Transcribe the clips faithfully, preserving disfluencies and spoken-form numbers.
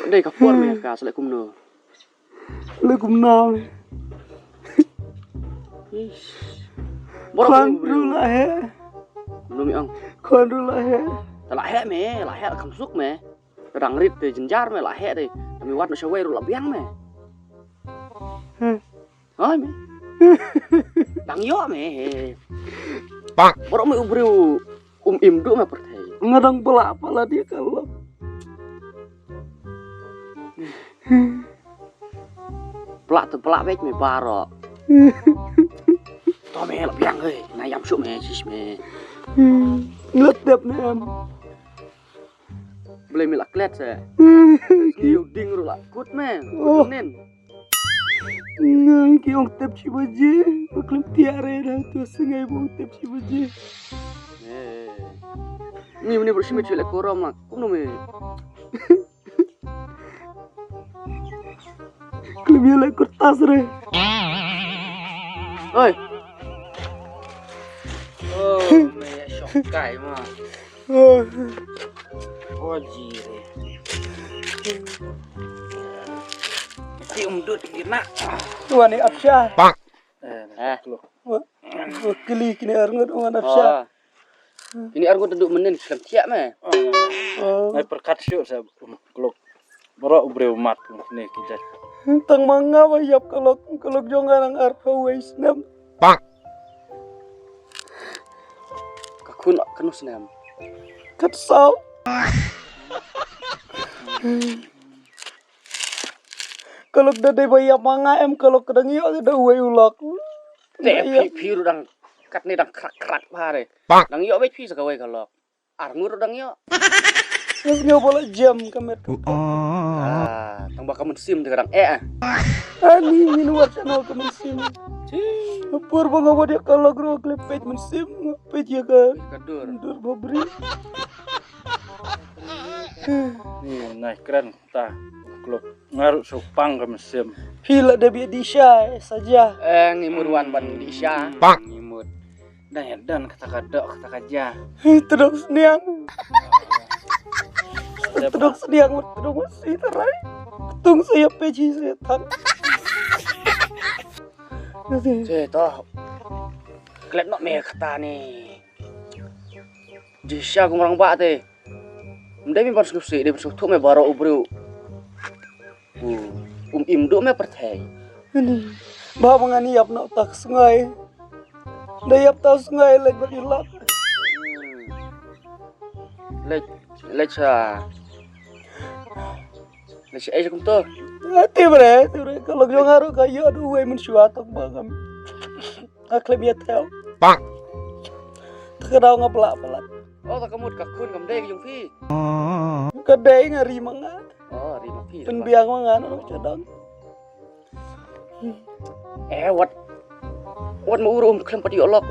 Dei ka por me ka sa leh kumno. Leh kumno me. Ish. Bor Khon ruh la heh. Kumno me ong. Khon ruh la heh. Ta la heh me, la heh kham suk me. Dang rit te jynjar me la heh te. Tami wat no shawei ruh la biang me. Heh. Ai me. Dang ïoh me. Bang. Baroh me u briew um im duh me pyrthei. Nga dang pala pala dia ka lok. Pla te pla bek me baroh. To me la biang hei. Nga ïam shuh me sis me. Nga tep me em. Blei me la klet se. Ki ïoh ding ruh la kut me. Oh. Nen. Nang ki ong tep shi baje, ba khlem tiar re da tu sngai ba ong tep shi baje. Eh. Ni mani bro shi me chule korom ma. Kumno me. Khlem ïa le kertas re. Oi. Oh, me shokai ma. Oh. Oh, jire. Ti um dut di na. Wan ni apsha. Eh, eh. Wa, wa kli kini arngut wan apsha. Oh. Kini arngut duk menen skam tiak me. Oh. Ngai perkat syu sa um klok. Bro u briew mat ne ki jait. Tang ma nga ba ïap ka lok, ka lok jong nga nang arphew wei snem. Bang. Ka khun ka nu snem. Kat saw. Ka lok da dei ba ïap ma nga em ka lok ka dang ïoh da uwei u lok. Te phi phi ruh dang kat ne dang krak krak bha re. Dang ïoh beit phi sa kawei ka lok. Arngut ruh dang ïoh. Ngas nga ba la jem ka met ka. Ah, tang ba ka mynsiem te ka dang eh. Ani ngin wat channel ka mynsiem. Por ba nga wat ïa ka lok ruh khlem peit mynsiem, peit ïa ka. Ka dur. Dur ba bri. Ni nai kren ta klok. Nga ruh shu pang ka mynsiem. Phi la da bia di sha, eh, saja. Eh, ngi mut wan ban di sha. Pang. Ngi mut. Dan ïa dan kata ka dok, kata ka ja. Hi, tedok sniang. Tedok sniang, tedok si tarai. Tung saya peji saya tan. Che to. Klet nok me kata ni. Di sha kum rang ba te. Mdei mi ban sngewsih, dei ban sngewthuh me baroh u briew. Hmm. Um im duh me pyrthei. Ani. Ba ba ngan ïap noh ta ka sngai. Da ïap ta sngai leit bad ïa lak. Hmm. Leit, leit sha. Leit sha ei sha kumto. Ah, te bre, te bre. Ka lok jong nga ruh ka ïoh duh wei mynshuwa tang ba ngam. Nga khlem ïa thew. Bang. Te ka daw nga pla pla. Oh, ta ka mut ka khun kam dei ka jong phi. Ka dei nga ri ma nga. Oh, ri ma phi. Pynbiang ma nga na ka dang. Eh, wat. Wat ma u ruh um khlem pat ïoh lok.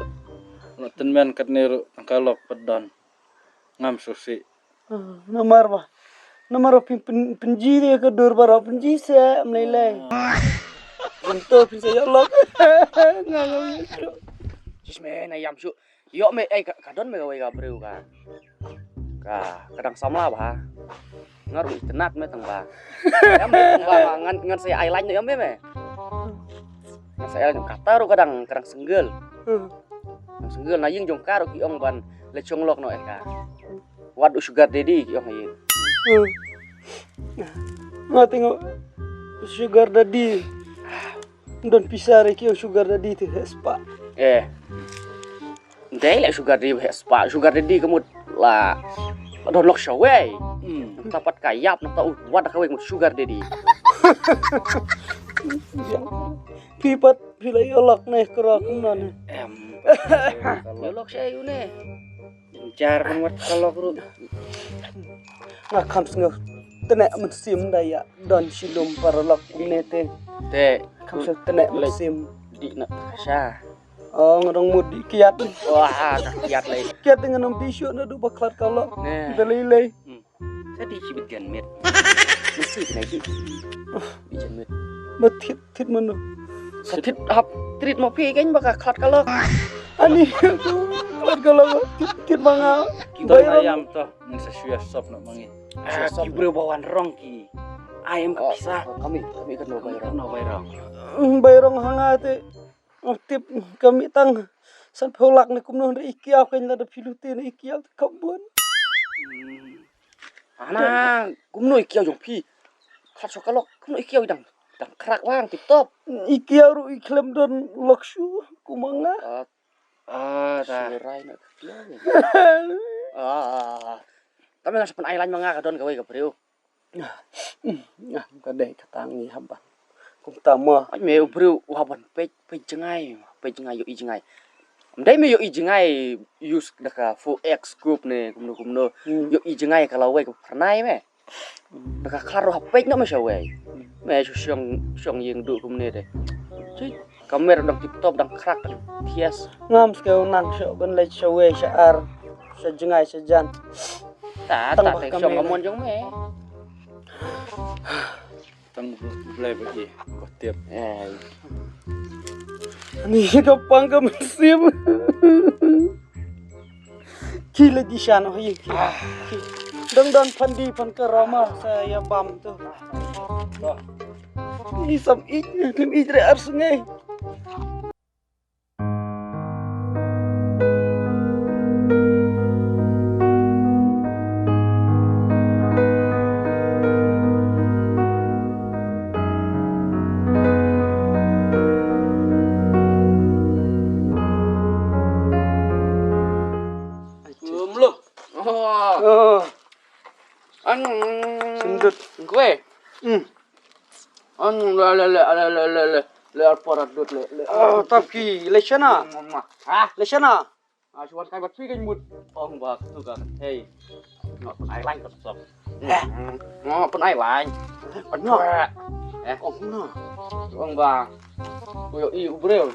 Wat tynmen katne ruh tang ka lok pat don. Ngam sngewsih. Ah, namar ba. Namar ba pyn, pyn, pynji de ka dur baroh pynji se mlei lei. Kumto pynsa ïoh lok. Nga ngam ïoh shuh. Jis me na ïam shuh. Ïoh me ei ka, ka don me kawei ka briew ka. Ka, ka dang samla ba. Nga ruh itynnat me tang ba. Ïam me tang ba ngan, ngan sa ai lain ïam me me. Ngan sa ai lain kata ruh ka dang, ka dang single. Dang single na ïing jong ka ruh ki ong ban leit shong lok noh eh ka. Wat u sugar daddy ki ong ha ïing. Hmm. Nga tengok sugar daddy. Don pisa re ki ong sugar daddy te heh spah. Eh. Ndei leh sugar daddy heh spah. Sugar daddy ka mut la don lok shawei. Hmm. Nangta pat ka ïap nangta u wat da kawei ka mut sugar daddy. Phi pat phi la ïoh lok ne kro kumno ne. Em. Ïoh lok shawei u ne. Jar ban wat ka lok ruh. Nga kham sngew tneh mynsiem da ïa don shi lum paralok kumne te. Te kham sngew tneh mynsiem. Dih na ka sha. Oh, nga dang mut dih kiat. Wah, ka kiat lei. Kiat te nga nang dih shuh naduh ba khlad ka lok. Ne. Da lei lei. Hmm. Sa dih shi bit jan met. Mesti kena dih. Dih jan met. Ba thit thit mano. Sa thit hap trit ma phi kein ba ka khlad ka lok. Ani khlad ka lok thit thit ma nga. Ki bai ayam to. Ngan sa shuwa sop na mangi. Ah, ki briew ba wan rong ki. Ai em ka pisa. Kami, kami kano Bairong. Kano Bairong. Bairong hanga te. Tip kami tang. San phew lak ne kumno hynrei i kiaw kan lada phi lute ne i kiaw te kam bun. Ana kumno i kiaw jong phi. Khat so kalok kumno i kiaw dang. Dang krak wang tip top. I kiaw ru i khlem don lok shu kumanga. Ah, ta. Surai na ka kiaw. Ah. Kami ngan sa pyn-ai lain ma nga ka don kawei ka briew. Ka dei ka tang i haban. Kumta mo. Ai me u briew u haban peit peit jngai, peit jngai ïohi jngai. Ym dei me ïohi jngai use da ka four X scope ne kumno kumno. Ïohi jngai ka lawei ka phyrnai me. Da ka khlad ruh ha peit noh me shawei. Me shu shong shong ïing duh kumne de. Chit. Kamera dang tip top dang krak thias. Ngam skew nang shu ban leit shawei sha ar sha jngai sha jan. Ta ta te shong ka mon jong me. Tang blei ba i ko tip. Eh. Ani ka pang ka mynsiem. Ki la di shan oh ye ki. Dang dang phan di phan ka rama sa ya bam tu. Ni sam ik lim ik re ar sngai. Mlo. Oh. An. Sendut. Kue. Hmm. An le le le le le le le le alpor adut le le. Oh, tapi leshana. Ha? Leshana. Ah, chuan kai bat phi kan mut. Ong ba tu ka. Hey. Ngo pun ai lain ka sok. Eh. Ngo pun ai lain. Ngo. Eh. Ong na. Ong ba. Ku ïohi u briew.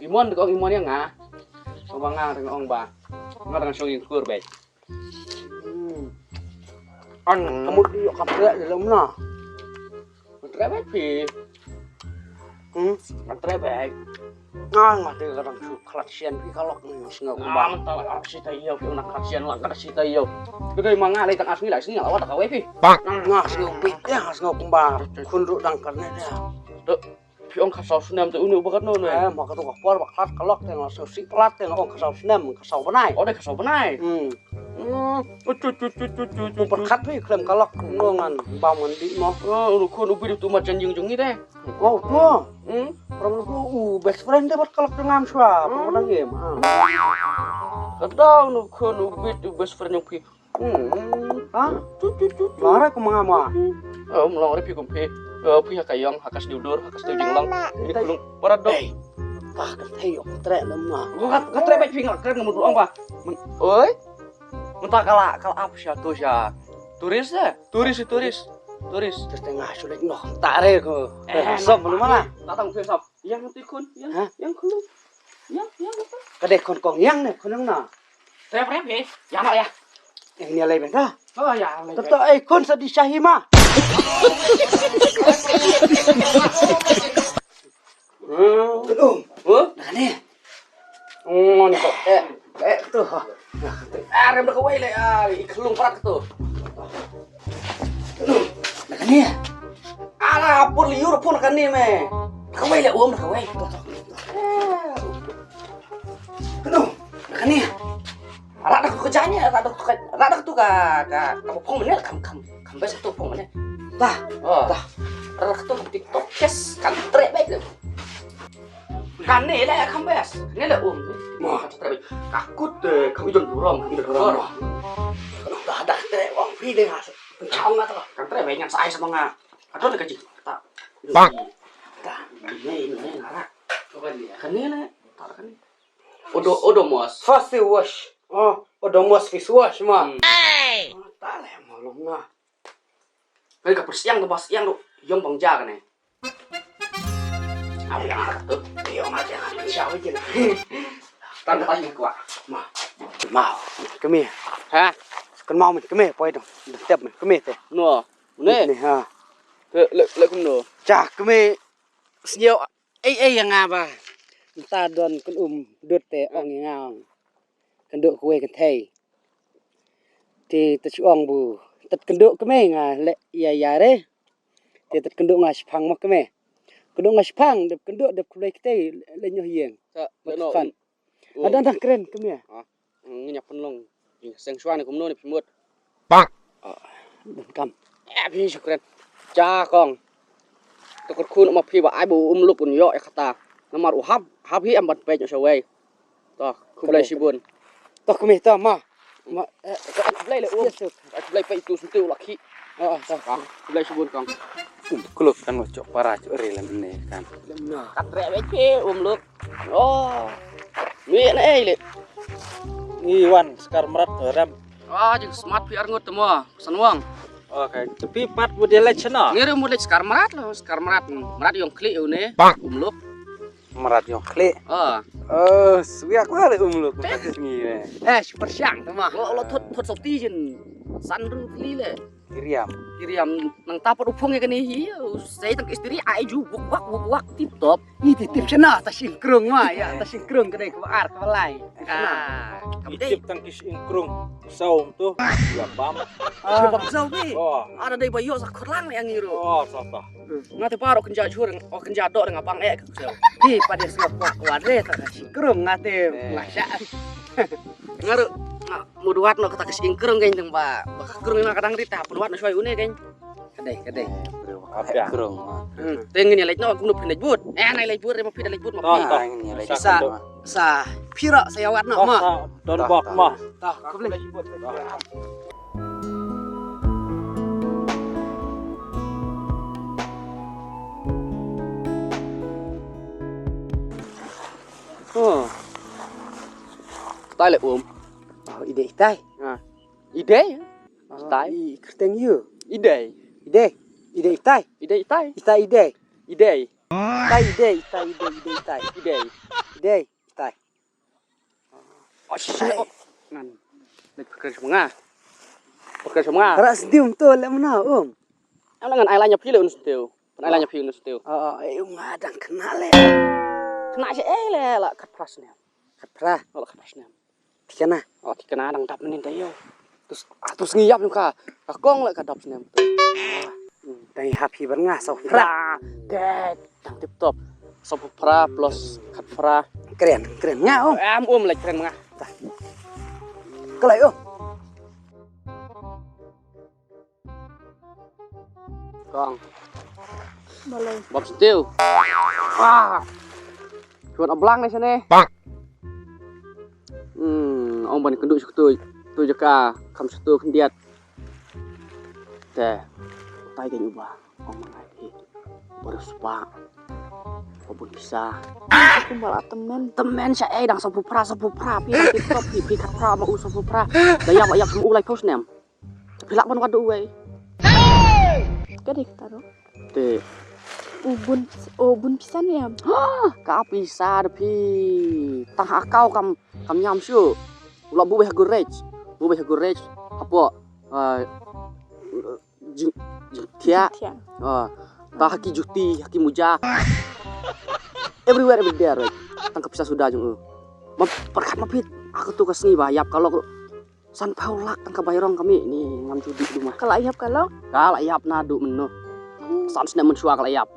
Imon ko imon ïa nga. Ong ba nga ong ba. Nga dang shong ïing kur beit. Hmm. An ka mut ïoh ka treh de lem na. Ka treh beit phi. Hmm? Ka treh beit. Nga nga te ka dang shu khlad sien phi ka lok ni sngew kumba. Nga mynta la ka sita ïew phi na khlad sien la ka sita ïew. Ka dei ma nga lei tang as ni la sngew la wat ka wei phi. Nga sngew beit ïa nga sngew kumba. Khun ruh dang ka ne de. Phi ong khatsaw snem te uni uba katno ne? Eh, ma katu ka por ba khlad ka lok te nga sngewsih palat te nga ong khatsaw snem, khatsaw bnai. Oh, dei khatsaw bnai. Hmm. Hmm. U chu chu chu chu chu chu. U pyrkhat phi khlem ka lok ngo ngan bam ngan dih mo. Oh, u khun u bit u tu mat jan ïing jong ngi te. Oh, tu. Hmm. Pram tu u best friend te bat ka lok jong ngam shwa. Pram dang em. Ka dang u khun u bit u best friend jong phi. Hmm. Ha? Tut, tut, tut, tut. Lara ku manga ma. Hmm. Oh, mlong re phi kum phi. Oh, phi ha ka ïong, ha ka sniew dur, ha ka sniew jinglong. Ni kulung para dok. Ei. Ka ka thei ong treh na ma. Ka ka treh ba phi ngak treh na mu ong ba. Oi. Mynta ka la ka la ap sha tu sha. Turis eh? Turis turis. Turis. Terus tengah sulit noh. Tak re ku. Eh, sop lu mana? Datang phi sop. Yang ti khun, yang, ha? Yang khun. Yang, yang apa? Ka dei khun kong yang ne, khun yang na. Rep rep ye. Ya ma ya. Yang ni alai benta. Oh ya, alai. Tato ai khun sa di shahi ma. Hmm. Khun um. Huh? Nah ni. Ngon ko. Eh, eh tu. Arem da kawai le, ah, i khlung prat tu. Khun um. Nah ni. Ala pun liur pun kane me. Kawai le um kawai. Khun um. Nah ni. Ala dak tu ka jani, ala dak tu ka, ala dak tu ka, ka, ka phong mane, kam, kam, kam bes tu phong mane. Dah. Oh. Dah. Ala dak tu TikTok kes kan trek baik le. Kane le kam bes. Kane le um. Mo. Kan trek baik. Ka kut, eh, kam ijon burom, kam ijon burom. Dah, dah trek wang phi deh ngas. Pencang ngat lah. Kan trek baik ngan sa ai sama nga. Adon ka jing. Tak. Bang. Dah. Ini, ini ngarak. Kane le. Tak kane. Odo, Odomos. Face wash. Oh, Odomos face wash ma. Hmm. Oh, ta le mo long na. Kane ka pyrsiang tu ba siang tu. Yong bang ja kane. Apa yang ada tu? Yong ada yang ada. Siapa je? Tang ka tang kwa. Ma. Mau. Kami. Ha? Kan mau men kami poi dong. Dong tep men kami te. No. Ne. Ne ha. Le le kumno. Cha kami. Sñiaw ei ei ïa nga ba mynta don kan um dut te ong ïa nga ong kan duh kawei kan thei. Te te shu ong bu Tat kynduh kmie nga leh ïa ïa re. Te tat kynduh nga shipang mo kmie. Kynduh nga shipang dep kynduh dep khublei kti leh noh ïeng. Sa, Mat leh noh, shipang. Um. Adan dang kren kmie. Ah, ngi ïa pynlong. Seng shuwa ne kumno ne phi mut. Bang. Ah, dang kam. Eh, phi shu kren. Cha kong. To kut khun ma phi ba ai ba u um luk un ïoh ïa kata. Namar u hap hap hi em ban peit ïoh shawei. To, khublei shibun. To kmie to ma. Ma, eh, to ai khublei le um. Yes, sir. Ai khublei peit tu senti u laki. Ah, ah, to. Ah, khublei shibun kong. Um, klok kan wa chok para chok re lem ne kan. Lem na. Kat re wei phi um luk. Oh. Ngi na ei le. Ngi wan skar mrat to rem. Ah, jing smart phi arngut tamo. Sanwang. Okay, tapi pat bu dia lek chana. Ngi ru mut lek skar mrat lo, skar mrat. Mrat yong kli une. Bang. Um luk. Mrat yong kli. Ah. Oh, swiak la le um luk. Ngi ne. Eh, super siang tamo. Lo lo thot thot sopti jin. San ru kli le. Iriam. Iriam nang tapot u phong ïa kane hi, u sei tang ka istri ai ju wak wak wak wak tip top. Iti tip shana ta shing krung ma ïa ta shing krung ka dei ka ar ka lai. Ah, kam dei. Tip tang ki shing krung. Saum tu. Ya bam. Ah, bam saum ni. Oh. Ada dei ba ïoh sa khurlang ni angi ru. Oh, sa ta. Nga te paro kynja jhur, o kynja dok nga pang ek. Ti pa dei sngap wak wak dei ta shing krung nga te. Eh. Masya. Nga ru. Muduat no kata ka shing krung kein tang ba ba ka krung ina kadang rita muduat no shoi une kein. Kadei kadei. Apa krung. Hmm, teng ni lek no kumno phin lek but. Eh nai lek but re ma phi da lek but ma phi. Ngin lek sa sa phi ro sa ïawat no ma. Don bok ma. Ta ka phi lek but. Oh. Tai lek um. Oh, idei tai. Ha. Idei? Itai. I kyrteng ïu. Idei. Idei. Idei itai. Idei itai. Itai idei. Idei. Itai idei itai idei itai. Idei. Idei itai. Oh shit. Ngan. Lek pyrkhat sha nga. Pyrkhat sha nga. Rak sdium tu lek mana um. Ala ngan ai la nya phi le un sdiu. Pynai la nya phi un sdiu. Oh, eh, um nga dang kena le. Kena sha ei le la khat phra snem. Khat phra. La khat phra snem. Thikana. Oh, thikana dang dap mynnin ta ïoh. Tus, ah, tus ngi ïap ïoh ka. Ka kong la ka dap snem. Dang hap hi ban nga saw phra. Dang tip top. Saw phra plus khat phra. Kren, kren nga oh. Em um la kren nga. Kalai oh. Kong. Balei? Bam stiu. Ah. Chuan ablang ne sene. Bang. Hmm, ong ban kendu shutu. Tu jaka kam shutu kendiat. Te. Tai ke nyuba. Ong mangai phi. Baru sepa. Babun bisa. Aku bala temen. Temen sha ei dang sabu pra sabu pra phi dang tiktok phi phi khat pra ma u sabu pra. Dayam ayam u lai pos nem. Phi lak ban wad uwei. Ka dei kata ruh. Te. U bun, u bun pisa ne em? Ka pisa da phi. Tang ha kau kam kam ñiam shu. U la bu beh ha gurech. Bu beh ha gurech. Hapoh. Jing jingthiah. Jingthiah. Ta ha ki juti ha ki muja. Everywhere every day right. Tang ka pisa suda jong u. Ma pyrkhat ma phi. Aku tu ka sngi ba ïap ka lok. Sanphew lak tang ka bairong kami ni ngam judi duma. Ka la ïap ka lok? Ka la ïap naduh mynno. San snem mynshuwa ka la ïap.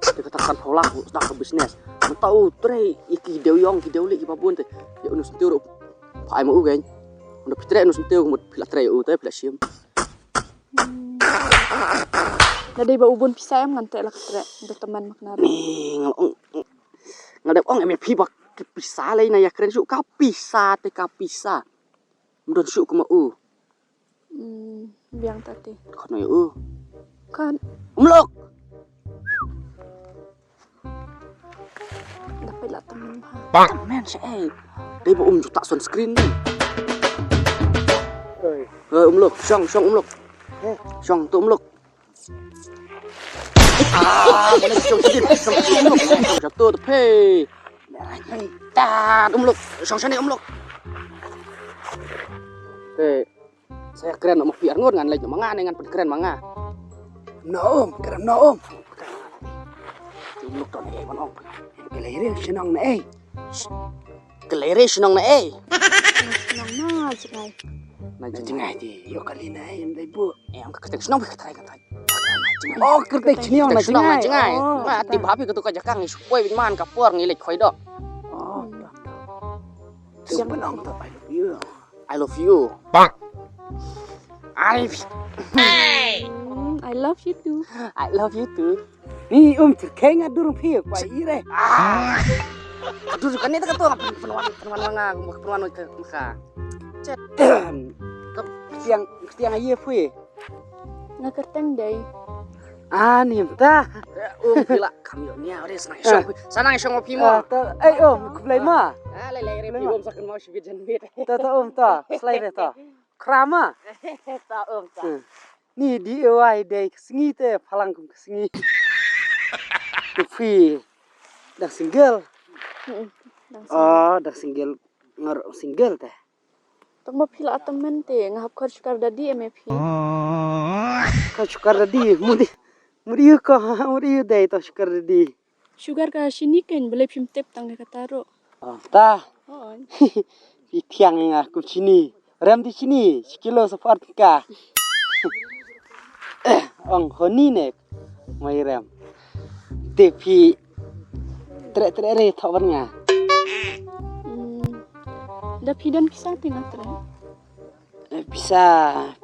Te kata sanphew lak u sdang ka business. Mynta u trei ïa ki dewïong ki dewlieh ki babun te. Ïa u Nusyntiu ruh. Phai ma u kein. Mynta phi trei u Nusyntiu mut phi la trei u te phi la shim. Lada dei ba u bun pisa em ngan treh la ka treh da tymmen ma kane. Ni nga ong nga dep ong em ïa phi ba ki pisa lei na ïa kren shuh ka pisa te ka pisa. Ym don shuh kuma u. Hmm, biang ta te. Khot noh ïa u. Kan. Ym lok. Da peit la tymmen bha. Tymmen sha ei. Dei ba um ju tah sunscreen ni. Oi. Eh, um lok, shong, shong um lok. Eh, shong tu um lok. Ah, mana shong sini, shong sini um lok. Shong satu tu phe. Tat um lok, shong sini um lok. Eh. Sa ïa kren noh ma phi arngut ngan leit noh ma nga ne ngan pynkren ma nga. Noh um, kren noh um. Te um lok to ne ei ban ong. Ka lei re shnong ne ei. Ka lei re shnong ne ei. Na jngai. Na jngai. Na jngai te, ïoh kali na em dei bu. Em ka kyrteng shnong ka trai ka trai. Oh, kyrteng shnong na jngai. Na jngai. Oh, ma ti bha phi ka tu ka jakang ngi shu poi bad man ka por ngi leit khoi doh. Oh. Sing panong to, I love you. I love you. Bang. I Mm, I love you too. I love you too. Ni um tyrkheng a dur phi pa ire. Ah. Dur kane ta ka tu pynwan pynwan nga pynwan ka ka. Chet. Tiang tiang aye phi. Nga kyrteng dei. Ah, ni mynta. Um phi la kam ïoh nia re sa nang shong. Sa nang shong phi mo. Ah, ta, eh, um, khublei ma. Ah, lai lai re phi um sa kan mau shibit jan bit. Ta, ta, um, ta. Slai re ta. Krama. Ta, um, ta. Hmm. Ni D I Y dei ka sngi te phalang kum ka sngi. Tu phi dang single. Mm, dang single. Oh, dang single. Ngar single te. Tang ba phi la tang men te nga hap khot sugar daddy em phi. Khot sugar daddy mudi mudi ko mudi dei to sugar daddy. Sugar ka shini ken bele phim tep tang ka taro. Oh, ta. Oh. Phi thiang nga kum shini. Rem di shini, shi kilo sa pat ka. Ong honi ne mai rem. Te phi tre tre re thok ban nga. Hmm. Da phi don pisa te nga tre. Eh, pisa,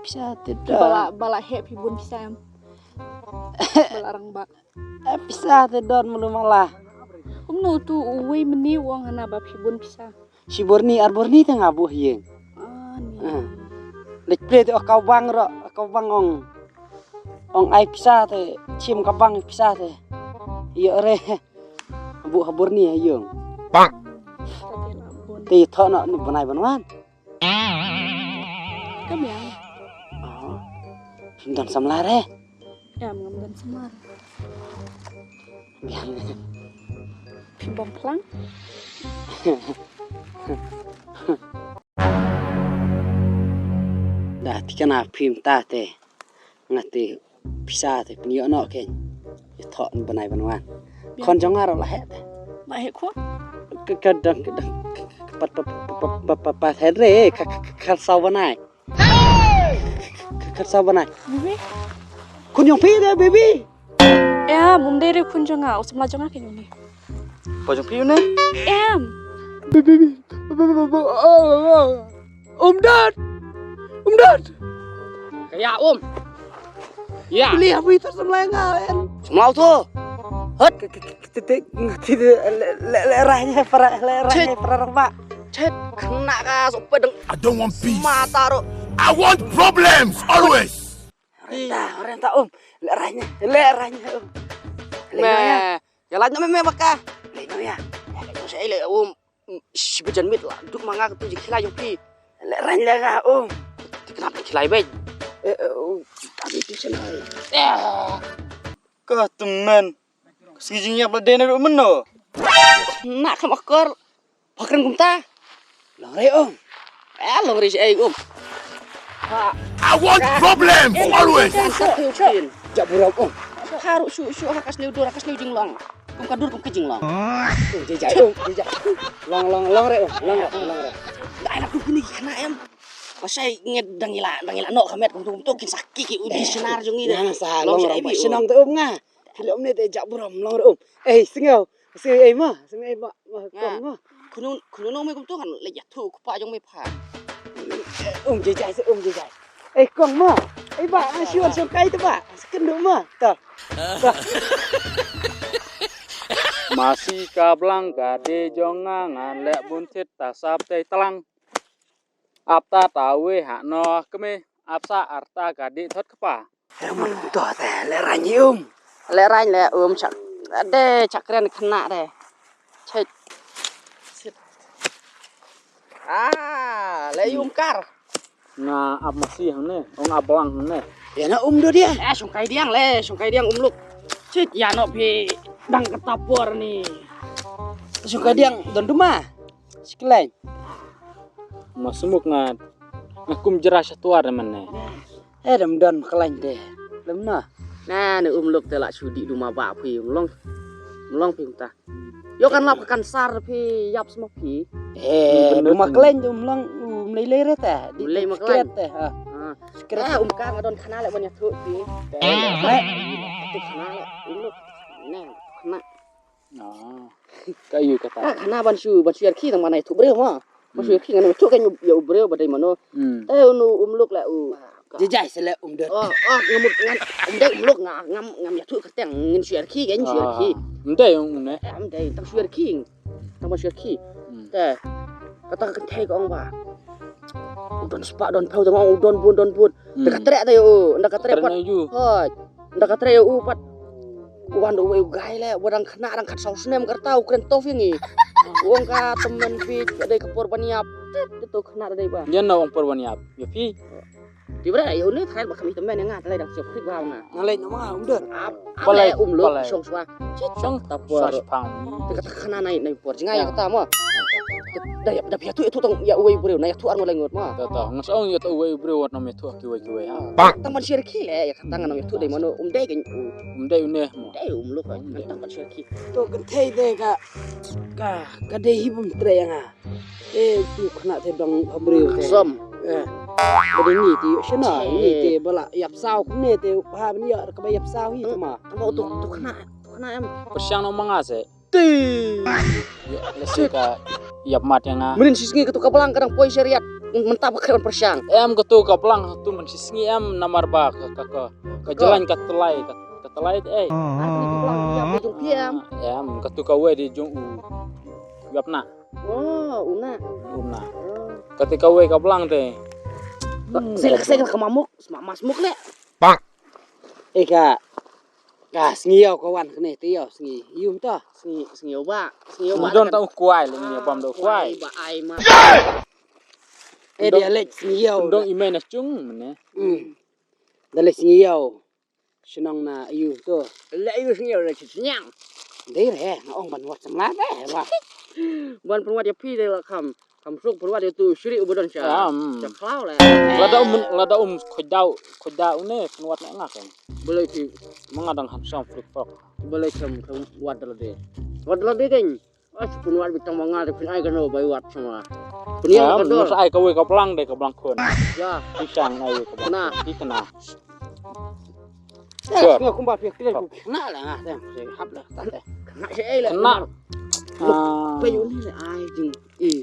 pisa te don. Bala bala he phi bun pisa em. Bala rang ba. Eh, pisa te don mulu mala. Kumno tu uwei meni wong hana ba phi bun pisa. Shi borni ar borni te nga buh yeng. Ah, ni. Eh. Lek ple te ka bang ro, ka bang ong. Ong ai pisa te, chim ka bang pisa te. Yo re. Buh ha borni yeng. Bang. Te tho no banai banwan. Ka biang. Oh. Phim don samla re. Em ngam don samla re. Biang. Phim bom phlang. Da tikana phim ta te. Nga te pisa te pynïoh noh kein. Ïa thoh ni bnai ban wan. Khon jong nga ruh la heh te. La heh khon? Ka ka dang ka dang ka pat pat pat pat pat heh re ka ka ka saw bnai. Ka ka saw bnai. Bibi. Khun jong phi te bibi. Em, um dei re khun jong nga, u samla jong nga kein une. Poi jong phi une? Em. Bibi. Um dad. Um dad. Ka ïa um. Ïa. Beli ha phi tu samla nga en. Samla tu. Hot. Ti ti ti ti le le le rah nya para le rah nya para rang ba. Chet kena ka so pedeng. I don't want peace. Mata ro. I want problems always. Renta renta um. Le rah nya le rah nya um. Le nya. Ya la me me baka. Le nya. Ya le nya le um. Shi ba jan miet la duk ma nga ka tu ji khilai jong phi. Leh rang leh nga um. Ti khnap ti khilai beit. Eh, eh, um. Ka tymmen. Ka sngi jingïap la dei na ruh mynno. Na kham akor. Phakren kumta. Long re um. Eh, long re shi ei um. Ha. I want problems always. Kan sa tu chin. Ja burom um. Ha ruh shu shu ha ka sniew dur ha ka sniew jinglong. Kum ka dur kum ka jinglong. Kum jai jai um, jai jai. Long long long re um, long re, long re. Dai na kum kini ki khana em. Ba shai nge dang ila dang ila noh ka met kum tu kum tu kin sakhi ki u dictionary jong ngi. Nang sa long re um, shnong te um nga. Phi leh um ne te ja burom long re um. Eh, sngew. Sngew ei ma, sngew ei ma. Kong ma. Khunu khunu nong me kum tu kan leh ïathuh kpa jong me pha. Um jai jai, um jai jai. Eh, kong ma. Eh, ba, shu wan shong kai te ba. Skyndu ma. Ta. Ta. Masi ka blang ka dei jong nga ngan leh bun thit ta sap tei tlang. Ap ta ta wei ha no kmie. Ap sa ar ta ka dei thot kpa. Em to te leh rang um. Leh rang leh um chak. De chak kren khna de. Chet. Ah, leh um kar. Nga ap masi hangne, ong ap blang hangne. Ya na um do dia. Eh, shong kai diang le, shong kai diang um luk. Chet ya no phi dang kata por ni. Shong kai diang don duma. Sikleng. Ma sumuk nga nga kum jra sha tuar man ne. Eh, dam don ma khlaiñ te. Lem na. Na ne um luk te la shu dih duma ba phi um long. Um long phi um ta. Yo kan lap kan sar phi yap sma phi. Eh, duma khlaiñ te um long. Ni lei re te. Di lei ma klan te ha. Kret. Eh, um ka nga don khana le ban ïathuh ki. Te. Tu khana le um luk. Ne khana. Ka yu kata. Ka khana ban shu ban shu ïarki tang ban ïathuh briew ma. Ban shu ïarki ngan ïathuh ka yu briew ba dei mano. Te unu um luk le u. Jijai se le um dot. Oh, oh, ngamut ngan um dei um luk nga ngam ngam ïathuh ka teng ngin shu ïarki kan shu ïarki. Um dei um ne. Em dei tang shu ïarki. Tang ban shu ïarki. Te kata ka kynthei ka ong ba u don spah don phew te nga ong u don bun don bun. Te ka treh te u nda ka treh pat. Hoi. Nda ka treh u pat. Wan da uwei u guy le wa dang khynnah dang khatsaw snem ka rta u kren tough ïa ngi. U ong ka tymmen phi ka dei ka por ban ïap. Te to khynnah da dei ba. Ïa na ong por ban ïap ïa phi. Ti bra ïa une tharai ba kham ïa tymmen ïa nga tharai dang siap khrik ba nga. Nga leit na ma um dot. Ap ap le um lo shong shwa. Shong ta por. Te kata khana nai nai por jingai kata mo. Da ïa da phi ïathuh ïathuh tang ïa uwei u briew na ïathuh ar ngut lai ngut mo. Ta ta nga sa ong ïathuh uwei u briew wat nam ïathuh kiwei kiwei ha. Tang ban share ki le ïa kata nga nam ïathuh dei mano um dei kan u. Um dei une mo. Dei um lo kan tang ban share ki. To kynthei te ka ka ka dei hi bym trei ïa nga. Eh tu khynnah te dang ha briew te. Som. Eh. Ba dei ni te shana ni te ba la ïap saw kumne te ha ban ïa ka ba ïap saw hi te ma. Tang ba tu tu khynnah tu khynnah em. Pyrshang no ma nga se. Ti. Lehse ka ïap mat ïa nga. Mynnin shi sngi katu ka blang ka dang poi sha riat. Mynta ba kren pyrshang. Em katu ka blang tu mynnin shi sngi em namar ba ka ka ka ka jalan ka tlai ka ka tlai te ei. Katu ka blang ka ïap jong phi em. Em katu ka wei di jong u. Ïap na. Oh, u na. U na. Katu ka wei ka blang te. Sel sel ka mamuk, sma mas muk le. Eh ka. Ka sngi ïaw ka wan kane te ïaw sngi. Ïum ta. Sngi sngi ïaw ba. Sngi ïaw ba. Don ta u kwai le ngi bam do kwai. Ba ai ma. Eh dia lek sngi ïaw. Dong i mai na chung mane. Hmm. Da lek sngi ïaw. Shnong na ïu to. Le ïu sngi ïaw le sniang. Dei re na ong ban wat samla te ba. Ban pynwat ïa phi de la kham. Kam suk pynwat ïa tu shri u ba don sha. Sha khlaw le. Lada um lada um khuid dau khuid dau ne pynwat ne nga kan. Balei ki ma nga dang handsome flik fok. Balei kam kam wat lade. Wat lade kan. As pynwat bitang ma nga de pyn ai kano bai wat sama. Pynïang ka dor. Mas ai ka wei ka blang de ka blang khun. Ya. Pisang ai ka blang. Kena. Ki kena. Sure. Nga kumba phi kren ku kena la nga tem se hap la ta te. Kena se ai la. Kena. Pe uni le ai jing. I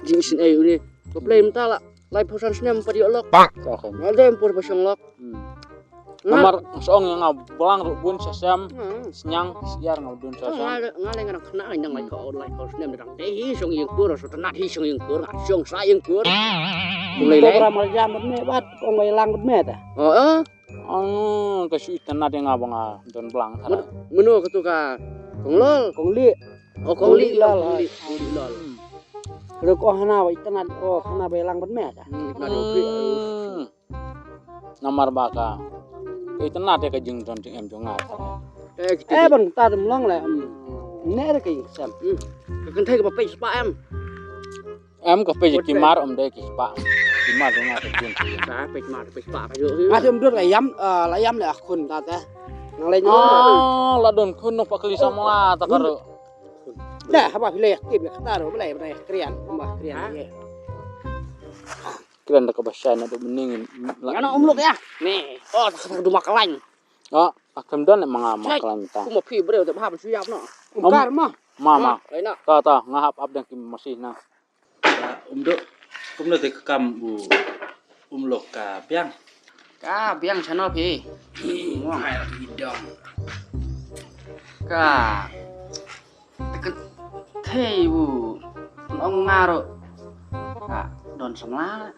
jing sin ai uni. Ko play mynta la. Lai phosan snem pat ïoh lok. Nga dem por ba shong lok. Namar song ïa nga blang ruh bun sa sem. Sniang siar nga dun sa sem. Nga le nga le nga kena nga lai ko lai ko snem dang te hi shong ïing kur so tanat hi shong ïing kur nga shong sa ïing kur. Kum lai lai. Program jam me bat kong bai lang me ta. Oh. Ang ka shu itynnad ïa nga ba nga don blang. Mano katu ka Kong Lol? Kong Li. Oh Kong Li Lol. Kong Li Lol. Ruh ko hana ba itynnad ko hana ba ïalang ban meh ta. Namar ba ka itynnad ïa ka jingdon jingem jong nga. Eh ban ta dum long le. Ne re ka ïing sem. Ka kynthei ka ba peit spah em. Em ka peit ki mar em dei ki spah. Ki mar dei nga ka jin ki. Ka peit mar peit spah ka ju. Nga sim dut la yam la yam le khun ta te. Nang le nong. La don khun nong pakli samla ta ka ru. Dah haba phi le tip ya kata ru le ba krian ba krian ye. Krian da ka ba shai na du mening. Nga na um luk ya. Ni. Oh ta ka du ma kalain. Ah, akem don ma nga ma kalain ta. Kuma phi breu te ba hab shu yap no. Um kar ma. Ma ma. Ta ta nga hap ap dang ki masih na. Umduk, kumno te ka kam u umluk ka biang? Ka biang chano phi. Ai la ki dong. Ka te ka thei u ong nga ro. Ka don samla.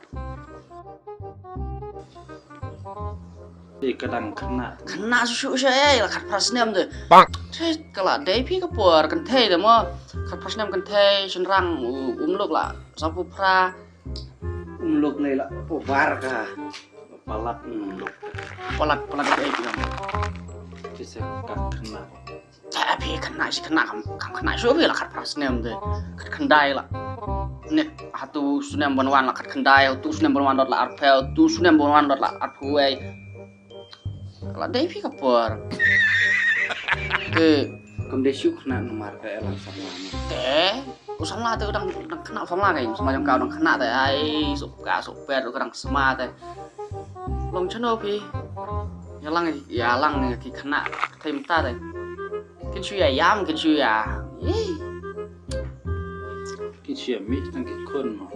Te ka dang khynnah. Khynnah shuh shuh sha ei la khatphra snem te. Te ka la dei phi ka por kynthei te mo. Khatphra snem kynthei shynrang u umluk la sawphew phra. Umluk lei la pobar ka. Palat umluk. Palat palat ka ei phi dang. Te se ka khynnah. Te phi khynnah shi khynnah kam kam khynnah shuh phi la khatphra snem te. Khatkhyndai la. Nik hatu snem ban wan la khatkhyndai, hatu snem ban wan dot la arphew, hatu snem ban wan dot la arphew ei. Ka la dei phi ka por. Te kam dei shuh khynnah namar ka elang samla. Te U samla te u dang, dang khynnah u samla, kai u samla jong ka u dang khynnah te, ai, suk ka suk pet u ka dang sma te. Long shano phi? Ïa lang, ïa lang ne ki khynnah ka thei mynta te. Kin shu ïa ïam, kin shu ïa. Ih. Kin shu ïa mih tang ki khun mo.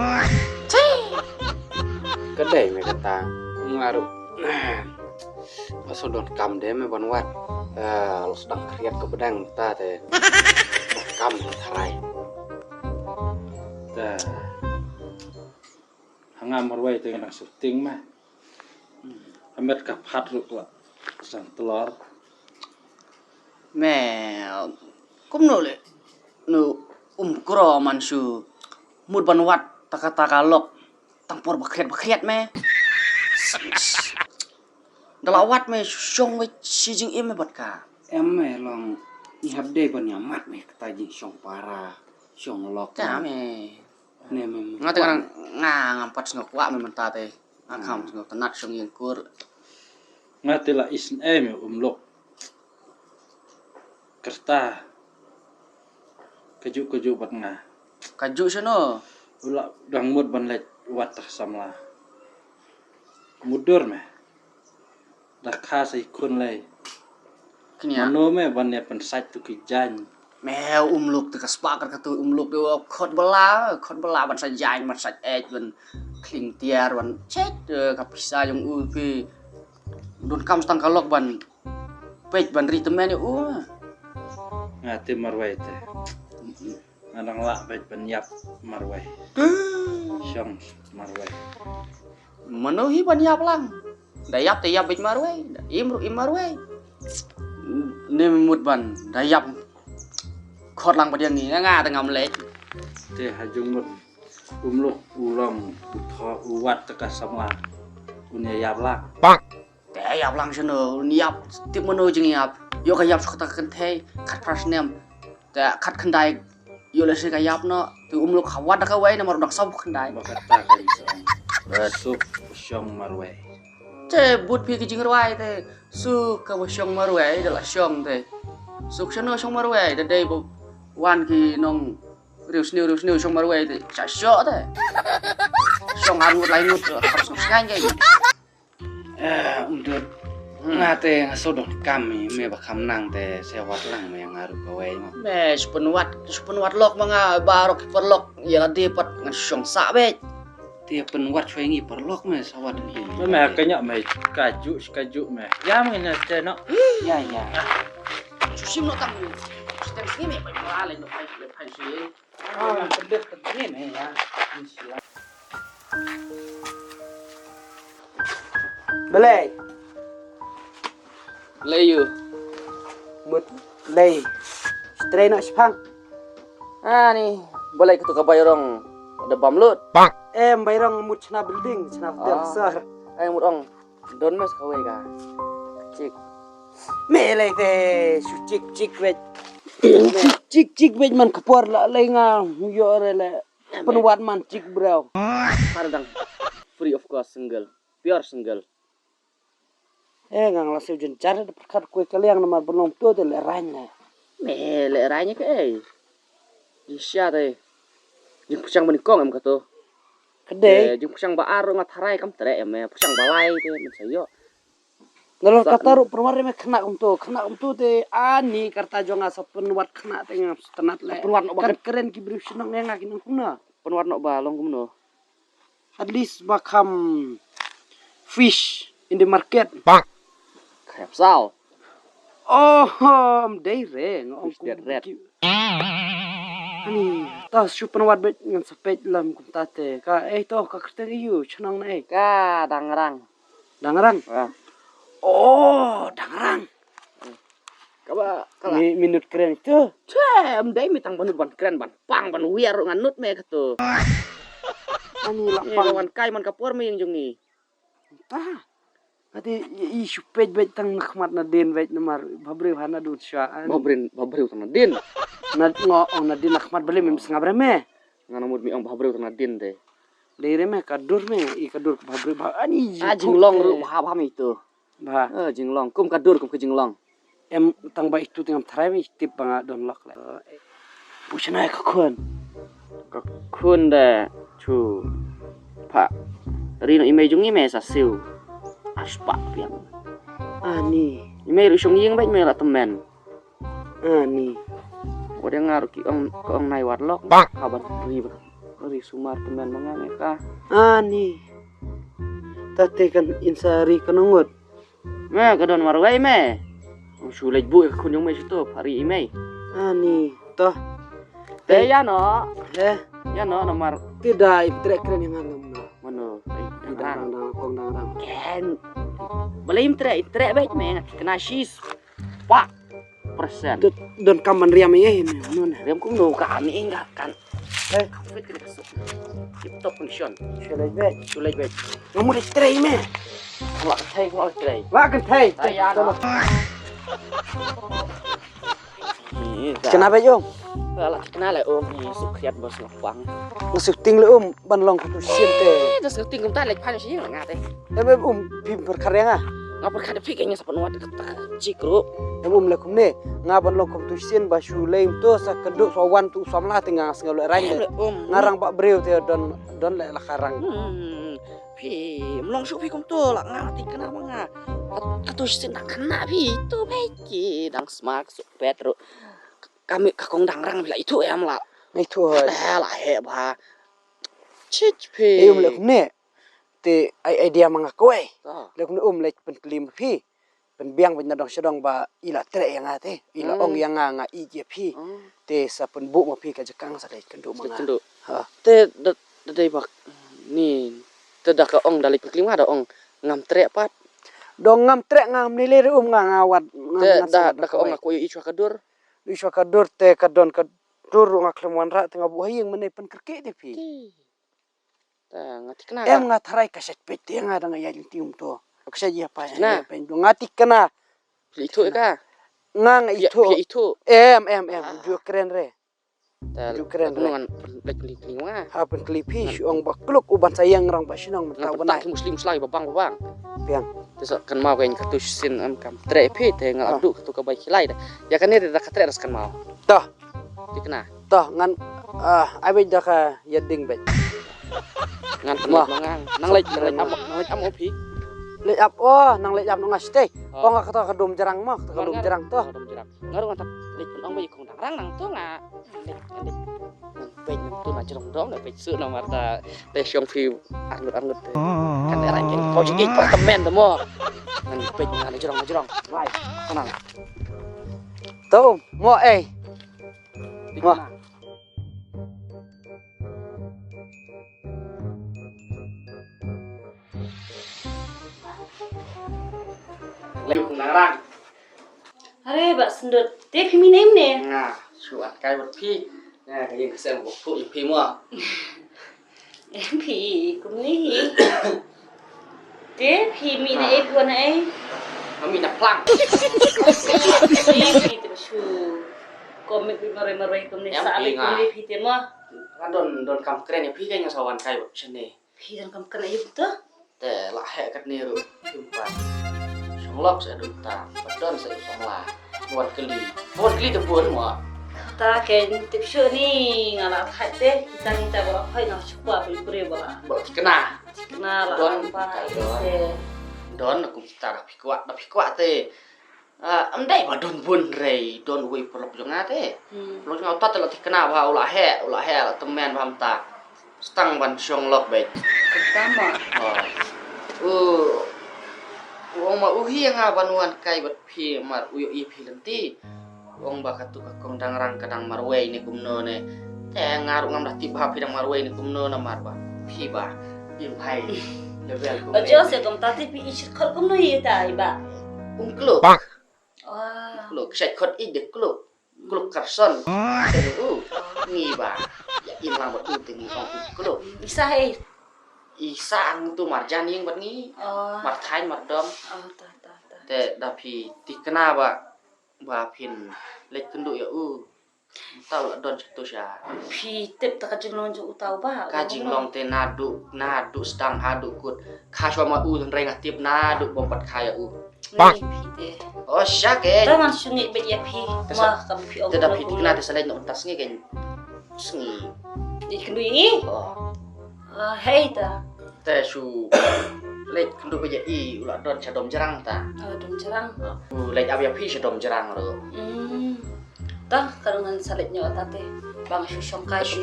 Ka dei me kata. Nga ruh. Nga shu donkam de me ban wad. Eh, la sdang khriat ka bneng mynta te. Donkam de tharai. Te. Ha nga marwei te nga dang shooting me. Ha met ka phat ruh ka la sdang tlor. Me, kumno le? Nu um kro man shu mut ban wad ta kata ka lok tang por ba khriat ba khriat me. Da la wad me shu shong me shi jingim me bad ka. Em me long ngi hap dei ban ïa mad me kata jingshong para, shong lok. Ka me. Ne me, me. Nga te kwah nga, nga ngam pat sngewkwah me mynta te. Nga kham sngewtynnat shong ïing kur. Nga te la isynei me um lok. Kyrta. Kajuh kajuh bad nga. Kajuh shano? U la dang mut ban leit wad ta ka samla. Mutdur me. Da kha sa i khun lei. Knia. Mano me ban ïa pynsait tu ki jaiñ. Me um lok te ka spah kar katu um lok te wa khot bala, khot bala ban sa jaiñ, ban sa ej, ban khling tiar, ban chet, eh, ka pisa jong u phi. Donkam stang ka lok ban peit ban ri tymmen ïa u. Nga te marwei te. Nga dang lah beit ban ïap marwei. Shong marwei. Mano hi ban ïap lang. Da ïap te ïap beit marwei. Da im ruh im marwei. Ne mut ban da ïap. Khot lang ba diang ni nga nga te ngam leh. Te ha jong mut um lok u long u tho u wad ta ka samla. Un ïa ïap lang. Te ïap lang shano, un ïap tip mano jingïap. Ïoh ka ïap shu kata ka kynthei, khat phra snem. Te khat khyndai ïoh lehse ka ïap noh, te um lok ha wad da kawei namar u dang saw khyndai. Ba kata ka ïap. Ba suk ba shong marwei. Te bud phi ki jingrwai te suk ka ba shong marwei da la shong te. Suk shano shong marwei da dei ba wan ki nong riewsniew riewsniew shong marwei te. Sha shoh te. Shong ar ngut lai ngut, har suk sngain ke. Eh, um dud. Hmm. Nga te nga shu donkam i, me ba kham nang te sa wad lang me nga ruh kawei mo. Me shu pynwad, shu pynwad lok ma nga baroh ki paralok ïa lade pat ngan shong sah beit. Te pynwad shwa ngi paralok me sa wad ngi. Me, me ka nyok me kajuh kajuh me. Ïa me na te no. Ïa, ïa. Shu shim noh tang. Stem sngi me pai pala le no pai le pai shi. Ah, ngan pyndet pyndet ne ya. Balei? Balei ïa. Mut lei. Strei na shipang. Ah, ni. Balei katu ka bairong da bam lut. Em, bairong mut chna building, chna hotel sir. Ai mut ong. Don mas kawei ka. Chik. Me lei te shu chik chik wet. Chik chik wet man ka por la lei nga yo re le. Pynwad man chik bro. Pardang. Free of cost single. Pure single. Eh, nga la shu jynjar da pyrkhat kwe ka liang namar bynlong to te le rain ne. Me le rain ke ei. Isha te. Jingpyrshang banyngkong em kato. Kdei. Eh, jingpyrshang ba ar nga tharai kam treh em, eh, pyrshang ba lai te men sa ïoh. Nalor kata ruh pynwad re me khynnah kumto, khynnah kumto te ani kata jong nga sa pynwad khynnah te ngam sngewtynnat le. Pynwad noh ba kan kren ki briew shnong ïa nga ki nong kumno. Pynwad noh ba long kumno. At least ba kham fish in the market. Kham saw. Oh, um, dei re, nga ong kum red. Ani, ta shu pynwad beit ngan sa peit lam kumta te. Ka, eh, to, ka kyrteng ïa u, chnong na ei. Ka Dangrang. Dangrang? Ah. Oh, Dangrang. Kaba, kaba. Mi, minot kren tu. Che, em dei mi tang banut ban kren ban pang ban wiar ngan nut me katu. Ani la pang. Wan kai man ka por me ïing jong ngi. Ta. Ati i shu peit beit tang na khmat na din beit namar bhabriew hana dun sha. Bhabriew, bhabriew tang na din. Na ngo ong na din na khmat beli mem sngap re me. Nga na mut mi ong bhabriew tang na din de. Dei re me ka dur me i ka dur bhabriew bha ani. Ah, jinglong ruh bha bha me itu. Bha. Ah, jinglong kum ka dur kum ka jinglong. Em tang ba itu tengam tharai me tip ba nga don lok le. Pu shnai ka khun. Ka khun de chu pha. Ri no i mei jong i mei sa siu. Aspa piang. Ani. I mei ru shong ïing bad mei la temen. Ani. Wa de nga ru ki ong ka ong nai wat lok. Ha ban ri ba. Ri sumar temen ma nga nge ka. Ani. Ta te kan insa ri kan ngut. Me ka don marwei me. Ong shu leit bu ka khun jong me shu to pha ri i mei. Ani to. Te ya no. He. Ya no namar. Ti dai trek kren yang ngam no. Mano. Ti dang dang kong dang dang. Ken. Balai im trek trek bek me ngat kena shis. Pak. Persen. Don kam ban riam ye me no na. Riam kum no ka ani enggak kan. He. Fit kena kasuk. Tip top condition. Shu leit bek. Shu leit bek. Ngam leit trei me. Wa kan thei, wa kan thei. Wa kan thei. Thei ya no. Kena bek ong. Wa la kena le ong ni sukriat bos ngapang. Ngasuk ting le um ban long kutu sien te. Da sukriat ting kum ta lek pan sien nga te. Em em um pim perkara nga. Nga perkara phi kenya sapan wat kata jikru. Em um le kum ne nga ban long kutu sien ba shu lem to sa kedu sa wan tu samla te nga ngas ngau le rang. Em le um. Nga rang ba breu te don don le la karang. Hmm. Phi mlong shu phi kum to la nga ti kena ma nga. Ka tu sien dang kena phi tu phi ki dang smak su petro. Kami ka kong dang rang phi la itu em la. Itu hoi. Eh la he ba. Chich phi. Eh um le kum ne. Te ai idea ma nga koi. Le kum ne um le pen klim phi. Pynbiang bad na dong sha dong ba i la treh ïa nga te i la ong ïa nga nga i ïa phi. Te sa pynbuh ma phi ka jaka nga sa leit kynduh ma nga. Kynduh. Ha. Te da da dei bak ni te da ka ong da leit pynklim nga da ong ngam treh pat. Dong ngam treh ngam ni le um nga nga wat. Te da da ka ong nga ko i chwa ka dur. I chwa ka dur te ka don ka dur nga khlem wan ra te nga buh ha ïing mane pynkyrkieh te phi. Te. Ta nga tikna. Em nga tharai ka shet peit te nga dang ïa jingtium to. Ka shet ïa pa ïa pa nga tikna. Ithuh ka. Nga nga ithuh. Ithuh. Em em em ju kren re. Ju kren re. Ngan lek li kling nga. Ha pen kli phi shu ong ba kluk u ban sayang rang ba shinong mynta u ban ai. Muslim muslim ba bang ba bang. Piang. Te sa kan mau ka in ka tu shin am kam tre phi te nga abdu ka tu ka bai khilai da. Ya kan ne da ka tre das kan mau. Toh. Tikna. Toh ngan ah ai bej da ka ya ding bej. Ngan ma ngan nang lej nang lej am nang lej am opi. Lej ap oh nang lej ap nang stek. Ong ka to ka dum jarang ma ka dum jarang to. Ngan ngan tak lej pun ong bej kong dang rang nang to nga. Lej ngan lej nang bej nang to na jarong dong na bej su na marta te shong phi arngut arngut te. Kan rang ke pau jik ik par temen to mo. Ngan bej ngan jarong jarong. Bai. Kanang. To mo eh. Mo. Leh kong dang rang. Are ba sendot te phi mine mine. Nga shu at kai bad phi. Nga ka ïing ka sem bok phu ïa phi mo. Em phi kumne hi. Te phi mih na ei phi wan na ei. Nga mih na plang. Phi te ba shu. Komik phi marwei marwei kumne sa phi kumne phi te ma. Nga don don kam kren ïa phi ka nga sa wan kai bad shane. Phi don kam kren ïa phi to. Te la heh katne ruh phi pat. Shong lok sa dum ta. Pat don sa samla. Wan kli. Wan kli te bun mo. Ta ke tip shu ni nga la thait te. Kita ni ta ba la thait nga shu kwa phi kure ba la. Ba kena. Kena la don pa don. Don na kum kita da phi kwah da phi kwah te. Am dei ba don bun rei don wei paralok jong nga te. Paralok jong nga uta te la thikna ba u la heh u la heh la tymmen ba hamta. Stang ban shong lok beit. Tama. U ong ma u hi nga ban wan kai bad phi mar u ïohi phi lynti. Ong ba katu ka kong dang rang ka dang marwei ne kumno ne. Te nga ruh ngam da tip ba phi dang marwei ne kumno na mar ba phi ba im hai level kumno. Ba jo se tong ta tip i chit khot kumno i ta i ba. Um kluk. Kluk shait khot i de kluk. Kluk karson. Te u ngi ba ya im lang ba tu te ngi ong um kluk. Isa hei. Isa ang tu marjan ing bat ngi. Mar thain mar dom. Te da phi tikna ba ba phin leit kynduh ïa u. Uta u la don sha tu sha. Phi tip ta ka jinglong jong uta u ba. Ka jinglong te naduh naduh sdang haduh kut. Ka shwa ma u hynrei nga tip naduh bom pat kha ïa u. Ngi phi te. Oh sha ke. Ta man shungi bet ïa phi. Ma ka phi ong. Te da phi tikna te sa leit na uta sngi ke. Sngi. Ïa kynduh ïa ngi? Oh. Ah, hei ta. Te shu leit kynduh ba ïa i u la don sha Dom Jrang ta. Oh, Dom Jrang. Ah, u leit ap ïa phi sha Dom Jrang ruh. Hmm. Ta ka dang ngan sa leit ñiuh ta te. Ba nga shu shong kai. Shu.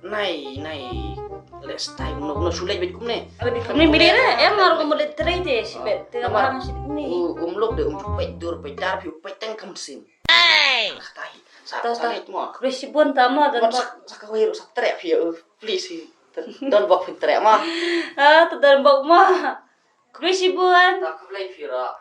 Nai, nai. Leh stai kumno, kumno shu leh beit kumne. Leh beit kumne mili re, em ngar ko mut leh trei te, shibet. Te namar ngar shibet kumne. U, um lok de, um ju peit dur, peit dar, phi u peit teng kam sim. Hey! Kata hi, sa, ta, sa ta. Leh mo. Khublei shibun ta mo, don bok. Sa, sa kawei ruh sa treh phi, uh, please hi. Don bok phi treh mo. Ah, ta don bok mo. Khublei shibun. Ta khublei phi ruh.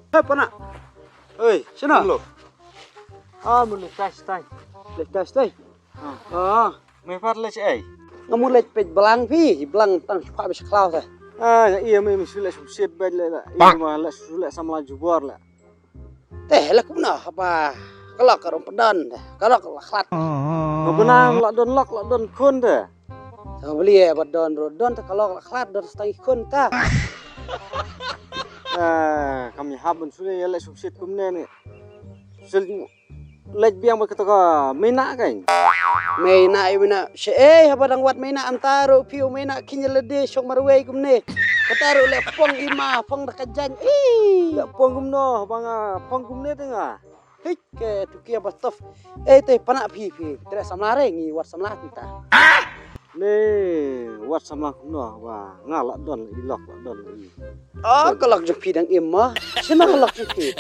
Hei, Pana. Oi, shano? Hello. Ah, mun leit tai stai. Leit tai stai? Ah. Ah. Me pat leit ei? Nga mun leit peit blang phi, blang tang shu pha beit sha khlaw te. Ah, ïa, ïa, me, me shu leit shu siat beit leh, leh. Ïa, me leit shu leit samla jubor leh. Te, leh kumno, haba ka lok ka rum pdon te, ka lok la khlad. Ka bnang la don lok, la don khun te. Ka bli ba don ruh, don te ka lok la khlad, don stang i khun ta. Eh, kam ïahap ban shu leh, ïa leh shu siat kumne ne. Shu leit biang bad kata ka Meina kan. Meina, i Meina. She, eh, haba dang wad Meina anta ruh phi u Meina khynñiuh lade shong marwei kumne. Kata ruh leh pong i ma, pong da ka jaiñ. Ih. Leh pong kumno, haba nga pong kumne te nga. Hik, ke tu kia ba tough. Eh, te Pana phi, phi. Treh samla re ngi wad samla kita. Ne, wat samla kumno ba nga la don i lok la don i. Oh, ka lok jong phi dang im mo. Shano ka lok jong phi?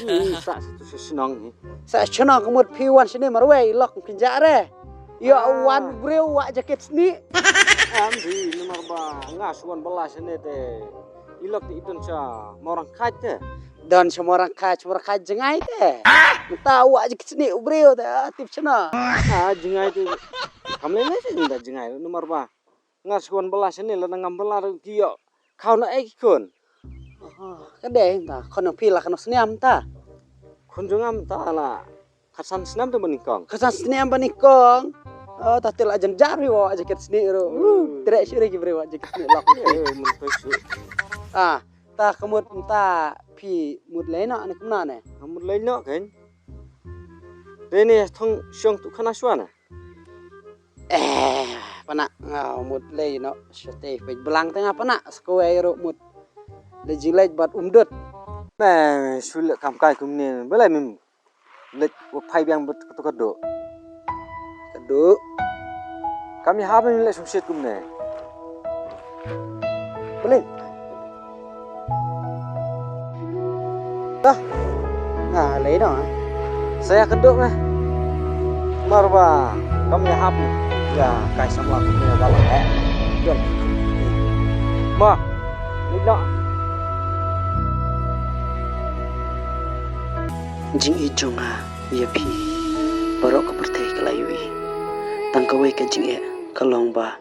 Ni sa sa tu sa shnong ni. Sa shnong ka mut phi wan shane marwei i lok kin ja re. Ïa wan briew wa jaket sni. Am di namar ba nga shu wan bala shane te i lok te i don sa morang khat te. Don sha morang khat, sha morang khat jngai te. Mynta wa jaket sni u briew te, ah, tip shano. Ah, jngai te. Kam lei lei sha jngai, jngai namar ba nga shu wan bala shane la ngam bala ki ïoh. Khaw na ei ki khun. Oh, ka dei ta, khun phi la kano sniam ta. Khun jong ngam ta la khatsan sniam te banyngkong. Khatsan sniam banyngkong. Oh, ta te la jan jar phi wa jaket sni ro. Treh shu re ki briew wa jaket sni lok. Eh, mun tu shu. Ah, ta ka mut ta phi mut lei noh ne kumno ne? Mut lei noh kan. Te ne thong shong tu khana shwa na. Eh, Pana nga mut lei noh shatei peit blang te nga Pana skawei ruh mut. Leit jingleit bad Umdut. Me shu leh kam kai kumne. Balei mem leit wa phai biang bad kato ka duh. Ka duh. Kam ïahap mem leh sumshet kumne. Balei? Dah. Nga lei noh. Sa ïa kynduh me. Mar ba kam ïahap ïa kai samla kumne ba la eh. Jom. Ma. Lei noh. Jingïeit jong nga ïa phi baroh ka pyrthei ka la ïohi. Tang kawei ka jingeh ka long ba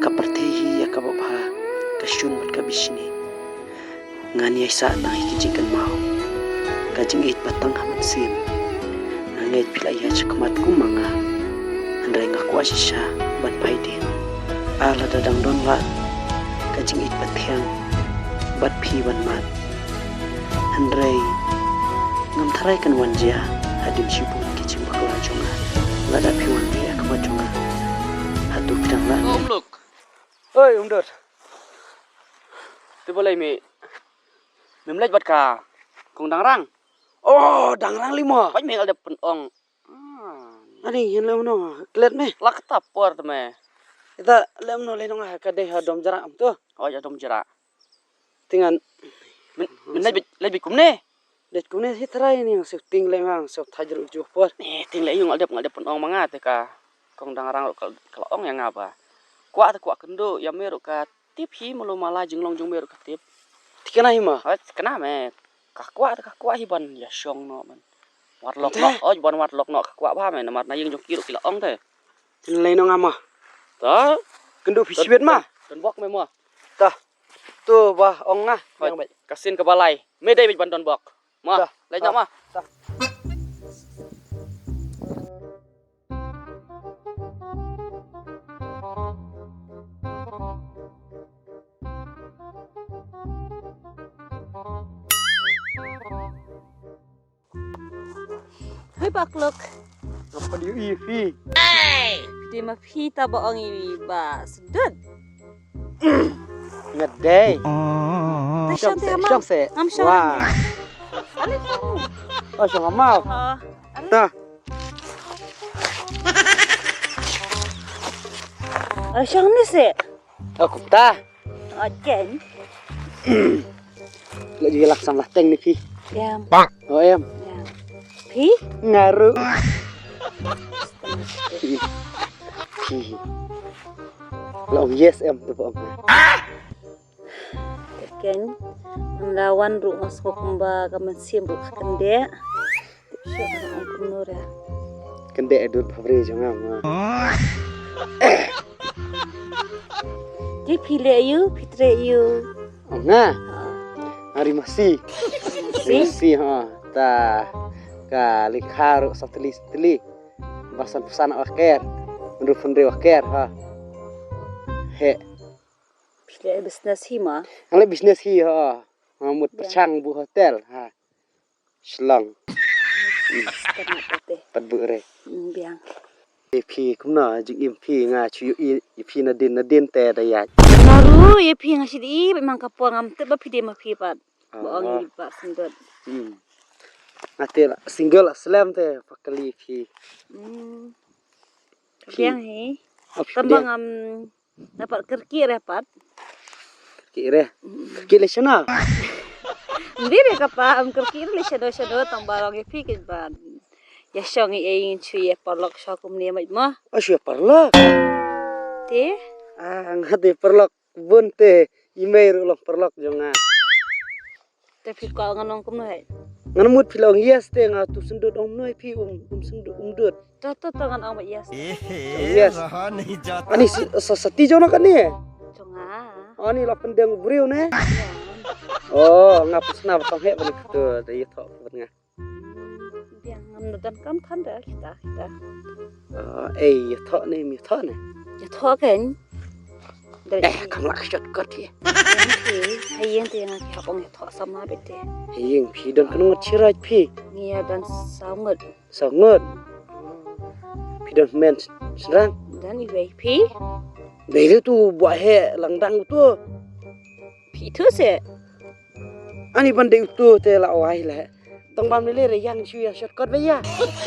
ka pyrthei hi ïa kaba bha ka shun bad ka bishni. Ngan ïai sah tang ïa ki jingkynmaw. Ka jingïeit ba tang ha mynsiem. Nga ngeit phi la ïaid shakhmat kum ma nga. Hynrei nga kwah shisha ban phai dien. Ar lada dang don lad ka jingïeit ba thiang bad phi ban mad. Hynrei ngam tharai kan wan jia hadien shibun ki jingbakla jong nga. Lada phi wan mih ha khmat jong nga, hato phi dang lah? Oi, Umdut. Te balei me mem leit bad ka Kong Dangrang? Oh, Dangrang lei mo. Peit me nga la dep pynong. Ah. Ani, ïa leh mano, klet me. La kata por te me. Ita leh mano lei nong ha ka dei ha Dom Jrah am tu. Oh, ïa Dom Jrah. Te ngan. Men, men leit beit, leit beit kumne. Leit kumne hi trai ni, shu ting lei ngang, shu thaj ruh juh por. Eh, ting lei ïa nga la dep, nga la dep pynong ma nga te ka Kong Dangrang ruh ka, ka la ong ïa nga ba. Kwah te kwah kynduh, ïa me ruh ka tip hi, mulu mala jinglong jong me ruh ka tip. Thikna hi ma? Hoi, thikna me. Ka kwah te ka kwah hi ban ïa shong noh man. Wat lok noh, oi, ban wat lok noh ka kwah bha me, namar na ïing jong ki ruh ki la ong te. Tin lei noh nga ma. Ta. Kynduh phi shibit ma. Don bok me mo. Tah. Tu ba ong nga. Hoi, biang beit. Ka sien kaba lai me dei beit ban don bok. Ma, ta, leit noh ma. Ta. Hoi Bah Kluk. Ngapa dia ih phi? Phi dei ma phi ta ba ong i Bah Sendut. Nga dei. Te shong te, shong se. Ngam shong. Wah. Ale shong. Oh, shong amau. Oh. Ta. Ale shong ni se. Oh, kumta. Oh, ken. Lagi lak sam lah teng ni phi. Em. Oh, em. Em. Phi? Ngaru. Phi. Long yes em tu pom. Ken. Lawan ruh ngas ko kumba ka mynsiem ruh ka kende. Shu ka ong kumno re. Kende edut phabri jong nga. Te phi leh ïu, phi treh ïu. Oh, nga. Ari masi. Masi. Masi ha. Ta ka likha ruh sa teli sa teli. Basan pusan wa ker. Menru pendre wa ker ha. He. Phi leh business hi ma. Nga leh business hi ha. Nga mut pyrshang bu hotel ha. Shillong. Pat bu re. Biang. Ïa phi kumno jingim phi nga shu ïohi ïa phi nadien nadien te da ïaid. Nga ruh ïa phi nga shu ïohi bad ma nga ka por ngam tip ba phi dei ma phi pat. Ba ong i Bah Sendut. Nga te la single la slem te pa kali phi. Biang hi. Tang ba ngam Dapat kyrkieh re pat. Kyrkieh re. Kyrkieh le shano? Ndi re kata am kyrkieh le shano shano tang ba long ïa phi kin ban. Ïa shong ïa ïa shu ïa paralok sha kumne mait ma. Oh shu ïa paralok. Te? Ah nga te paralok bun te i mei ruh long paralok jong nga. Te phi kwah ngan ong kumno hei? Ngan mut phi la ong yes te nga tu sendut ong noi phi um um sendut um dut. To to to ngan ong ba yes. Yes. Ani sa sati jong na kane. Jong nga. Ani la pendeng briew ne. Oh nga pusna ba tong hei ba ni kto da ye thok ba nga. Biang ngam da donkam than da kita kita. Ei ye thok ne mi thok ne. Ye thok kan. Eh kam la shot kot ye. Hai yen te nga ki hapong ye thok sama bete. Hai yen phi don kano ngot chirai phi. Ngi ya don saw ngot. Saw ngot. Phi don men srang. Don i wei phi. Dei tu buah he langdang tu. Phi tu se. Ani ban dei tu te la wai le. Tong bam lele re yang shu ya shortcut ba ya.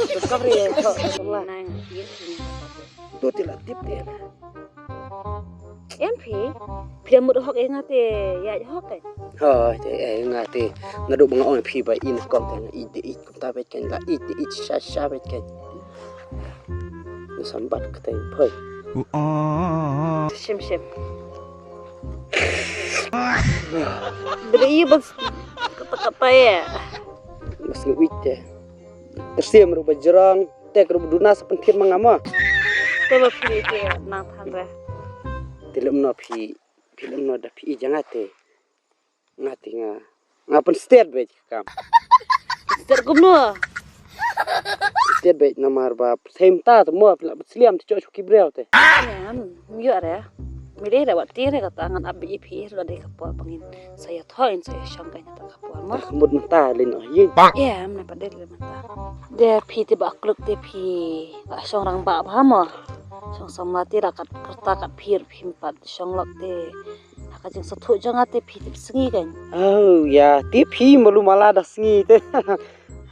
Shortcut re ya to tong la. Tu te la tip te la. Em phi. Phi da mut hok e nga te ya hok e. Hoi te e nga te. Nga du ba nga ong phi ba in kong te nga i te i kumta bet ken la i te i sha sha bet ken. Nga sambat ka te phoi. Shim shim. Beri bas kata kata ya. Mas ngi wit te. Tersiam ruh ba jrong tek ruh ba duna sa pynthiam ma nga ma. Te ba phi te nang than re. Te lem no phi phi lem no da phi janga te. Nga te nga nga pynstet beit kam. Pynstet kumno? Pynstet beit namar ba pyrthei mynta te mo phi la pynsliam te chok chok ki briew te. Em, ym ïoh re. Mi dei re wat tieng re kata ngan ap beit ïa phi ruh la dei ka por ba ngin sa ïathoh ngin sa ïashong ka ïa kata ka por mo. Ka mut mynta lei noh ïing. Em, na pat dei lei mynta. De phi te ba kluk te phi ba shong rangbah bha mo. Shong samla te la kat kyrta kat phi ruh phi pat shong lok te. Ha ka jingsngewthuh jong nga te phi tip sngi kan. Oh ya, tip phi malu mala da sngi te.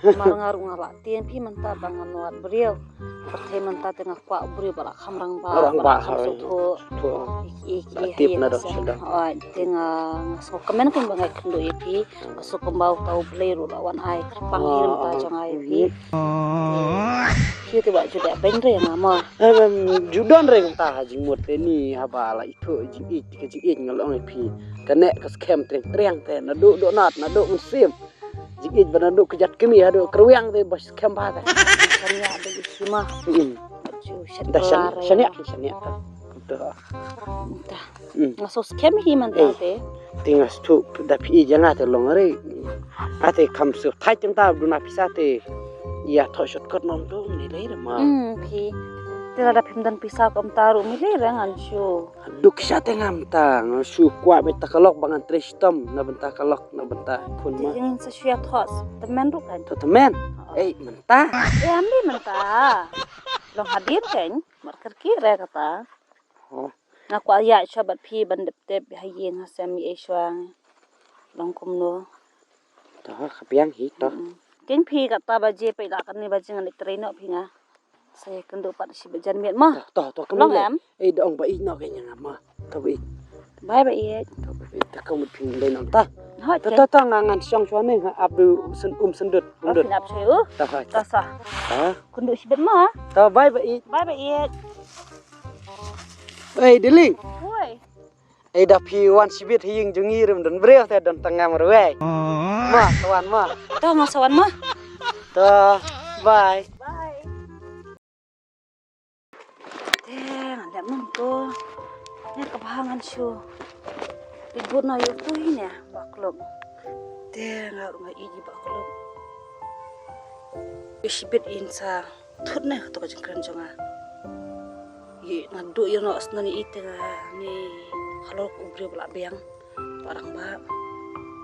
Mar nga ruh nga la tien phi mynta ba nga nuat briew. Pyrthei mynta te nga kwah briew ba la kham rangbah, ba la kham sngewthuh. Ki ki tip na dong sdang. Oi, te nga nga sngewkmen kan ba nga kynduh ïa phi. Nga sngewkmen ba uta U Blei ruh la wan ai kyrpang ïa mynta jong nga ïa phi. Phi te ba ju dei beiñ re nga ma. Em, em, ju don re kumta ha jingmut te ni haba la ithuh jingïeit ka jingïeit nga la ong ïa phi. Kane ka skhem triang triang te naduh dohnat naduh mynsiem. Jingïeit ba naduh ka jait kmie haduh ka rwiang te ba skhem bha te. Shania da ïeit ma. Ju shet. Da shania shania. To. Ta. Hmm. Nga sngewskhem hi mynta te. Te nga sngewthuh da phi ïeit ïa nga te long re. Ate kham sngewthuh thait mynta duna pisa te. Ïa thoh shortcut nom tu ni lei re ma. Hmm, phi. Te lada phim don pisa kumta ruh mi lei re ngan shu. Duk sha te ngam ta, nga shu kwah beit ta ka lok ba ngan trei shitom na bynta ka lok na bynta khun ma. Te ïa ngin sa shu ïa thoh tymmen ruh kan. Thoh tymmen. Ei mynta. Ei am dei mynta. Long hadien kan. Mar kyrkieh re kata. Oh. Nga kwah ïa shuwa bad phi ban dep tep ha ïing ha sem ïa shuwa. Long kumno. To ka biang hi to. Ken phi kata baje peit la kane baje ngan leit trei noh phi nga. Sa ïa kynduh pat shi bajan miet ma. To to to. Long em? Eh da ong ba ïeit noh ke ïa nga ma. To ba ïeit. Bye ba ïeit. To ba ïeit ta ka mut phi leit noh ta. Hoi. To to to nga ngan shong shuwa ne nga ap du um syndut. Phi nap shuwa u. To hoi. To sa. Kynduh shibit ma. To bye ba ïeit. Bye ba ïeit. Ei Diling. Hoi. Ei da phi wan shibit hi ïing jong ngi rim don briew te don tang ngam ruwei. Ma sa wan ma. To nga sa wan ma. To bye. Bye. Te ngan lem nang to. Ne ka bha ngan shu. Di but na yu tu hi ne ba klop. Te nga nga i di ba klop. Yu shibit in sa. Thut ne kato ka jingkren jong nga. Ïa nga duh ïa no snan ïa ite nga ni halor u briew ba la biang. Ba rang ba.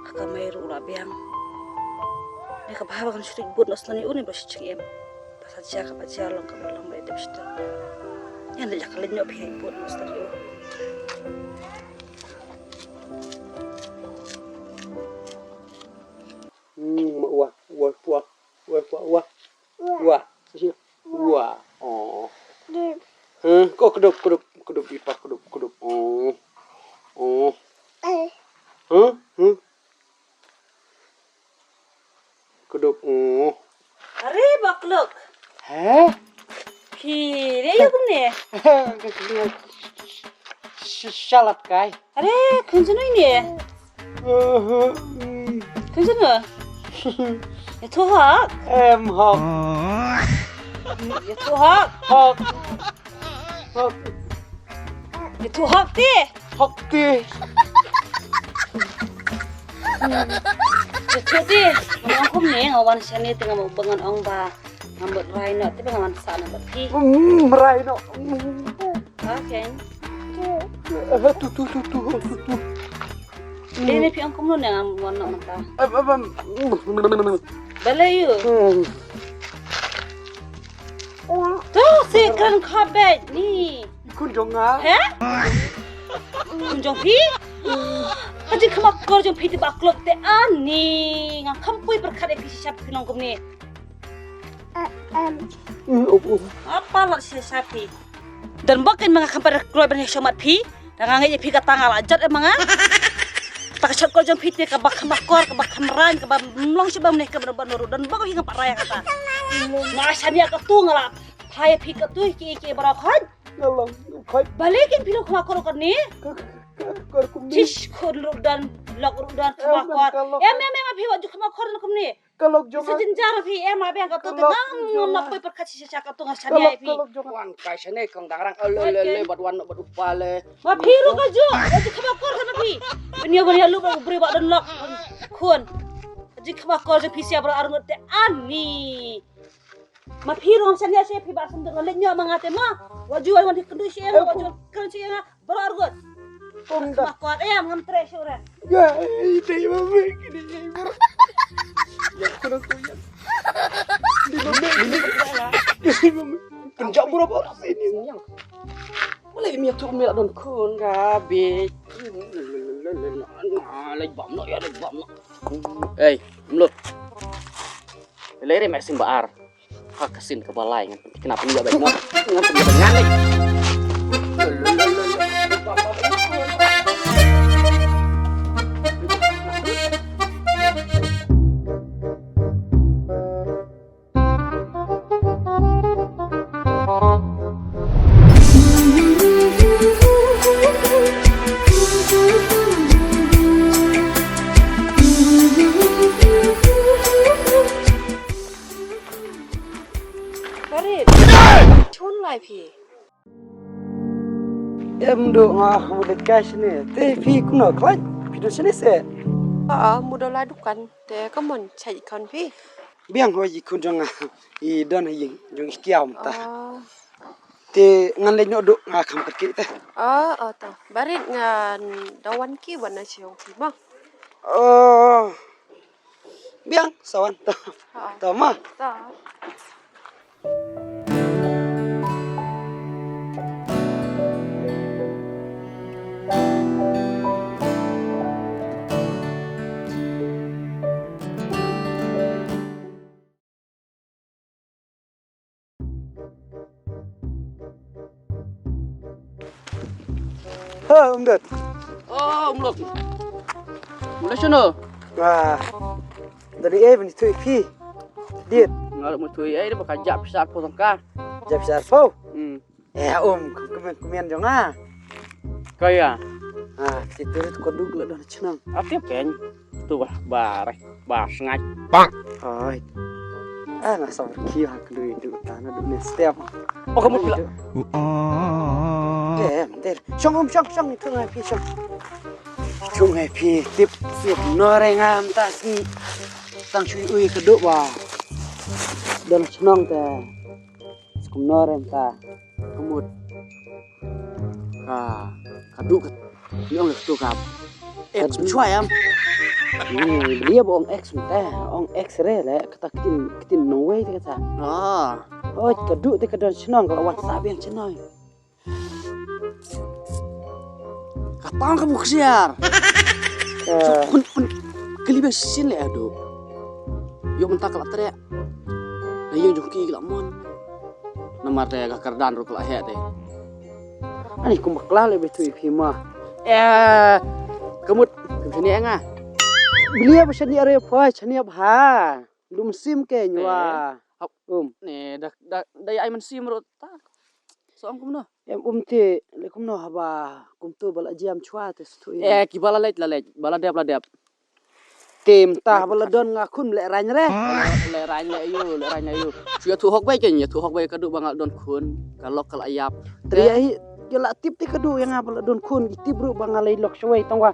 Ka kamai ruh la biang. Ni ka bha ba kan shu rit but no snan ïa u ni ba shi jingim. Ba sa jia ka ba jia long ka ba long ba ite ba shi. Ïa ni ïa ka leit nyok phi but no snan ïa u. Hmm, ma wa wa wa wa wa wa. Wa. Wa. Oh. Hmm, ko kedup kedup kedup ipa kedup kedup. Oh. Oh. Hmm, hmm. Kedup. Oh. Are ba klok. He? Phi re yu kumne. Shalat kai. Are khun jinu ne. Khun jinu. Ïathuh hok. Em hok. Ïathuh hok. Hok. Hok. Ïathuh hok te. Hok te. Ïathuh te. Nga ong kumne nga wan shane te nga mut ba ngan ong ba. Nga mut rai noh te ba nga wan sah na ba phi. Rai noh. Okay. Tu tu tu tu tu tu. Dei ne phi ong kumno ne ngam wan noh mynta. Balei yu. Tu si kren khop beit ni. Khun jong nga. He? Khun jong phi? Ka jingkham akor jong phi te ba klok te ani. Nga kham poi pyrkhat ïa phi shisha phi nong kumne. Apa la shisha phi? Don bok kin ma nga kham pat kloi ban ïa shomat phi. Da nga ngeit ïa phi kata nga la jot em ma nga. Kata ka shot ko jong phi te kaba kham akor kaba kham rain kaba mlong shi ba mne kaba ban ru don bok ïa nga pat rai kata. Nga shania katu nga la phai ïa phi katu ki ki bara khoi. Nga long khoi. Balei kin phi lo kham akor ko ni? Kor kum ni. Tish khun ru don lok ru don kham akor. Em em em phi wa ju kham akor kum ni. Ka lok jong nga. Sa jinjar phi em a biang ka tu te nang ngam na poi pyrkhat shisha ka tu nga shania phi. Ka lok jong nga. Wan kai shane kong dang rang le le le bad wan bad upa le. Ma phi ru ka ju. Ka ju kham akor ka na phi. Benia benia lu ba u briew ba don lok. Khun. Ka ju kham akor jong phi sia bra arngut te ani. Ma phi ru ngam shania shisha phi ba senduk la lek nyok ma nga te ma. Wa ju wan wan kyndu shi em wa ju kren shi em. Bro argut. Tong da. Ma kwat em ngam treh shuh re. Ya, ite mami kini bro. Ya kuna tu ya. Di mami ini. Di mami. Penjak bro bro ini. Boleh mi tu mi don kun ga be. Lek bam no ya lek bam no. Hey, mlut. Lere mek sim ba ar. Ha ka sin ka ba lai ngan pynthikna pynïoh bad mo. Ngan pynïoh bad ngan leh. Barit. Chun lai phi. Em duk nga mut dei kai shane. Te phi kumno khlaiñ? Phi don shane se? Aa, mut dei la dukan. Te ka mon chai kon phi. Biang hoi ji khun jong nga. I don ha ïing jong i kiaw mynta. Aa. Te ngan leit noh duk nga kham kat ki te. Aa, aa, to. Barit ngan da wan ki wan na chiong phi ma. Aa. Biang, sa wan. To. Aa. To ma. To. Ha, Umdut. Oh, Umlok. Mula shano? Wah. Dari eh bini thui phi. Dit. Ngaluk muthui eh, dia bakal jap sar po tangka. Jap sar po. Hmm. Eh, um, kumien, kumien jong nga. Kaya. Ah, situ tu koduk la don chnang. Apa pen? Tu bah, bah, bah, sengaja. Bang. Hai. Ah, nga sabar kiu ha kedui tu tanah duk ne step. Oh, kamu pula. Eh, ter. Shong um, shong, shong, itu ngai pi shong. Itu ngai pi tip, tip nore ngam ta si. Tang shui ui keduk ba. Don chnang te. Kumno re mynta ka mut ka, ka duk ka, ni ong ka tu ka ex mynshwa em. Ni dia ba ong ex mynta, ong ex re le kata ktien, ktien nongwei te kata. Ah. Oi, ka duk te ka don shnong ka la wan sa biang shnong. Ka tang ka buk siar. Eh. Pyn, pyn, kali ba shisien le adu. Ïoh mynta ka la treh. Na ïing jong ki ka la mon. Namar te ka kyrdan ruh ka la heh te. Ani kum bakla le betu ïa phi ma. Eh, ka mut, kum shane nga. Blia ba shane are poi, shane bha. Lum sim ke nywa. Eh. Hap. Um. Ne, da, da, da ai mynsiem ruh ta. So ong kumno? Em um te, le kumno haba kumto ba la jam chwa te stu. Eh, ki ba la leit, la leit, ba la dep, la dep. Te mynta ba la don nga khun leh rang re. Leh rang leh ïu, leh rang leh ïu. Shu ïathuh hok beit kein, ïathuh hok beit ka duk ba nga don khun, ka lok ka la ïap. Te ïa hi, ïa la tip te ka duk ïa nga ba la don khun, i tip ruh ba nga lei lok shawei tang wa.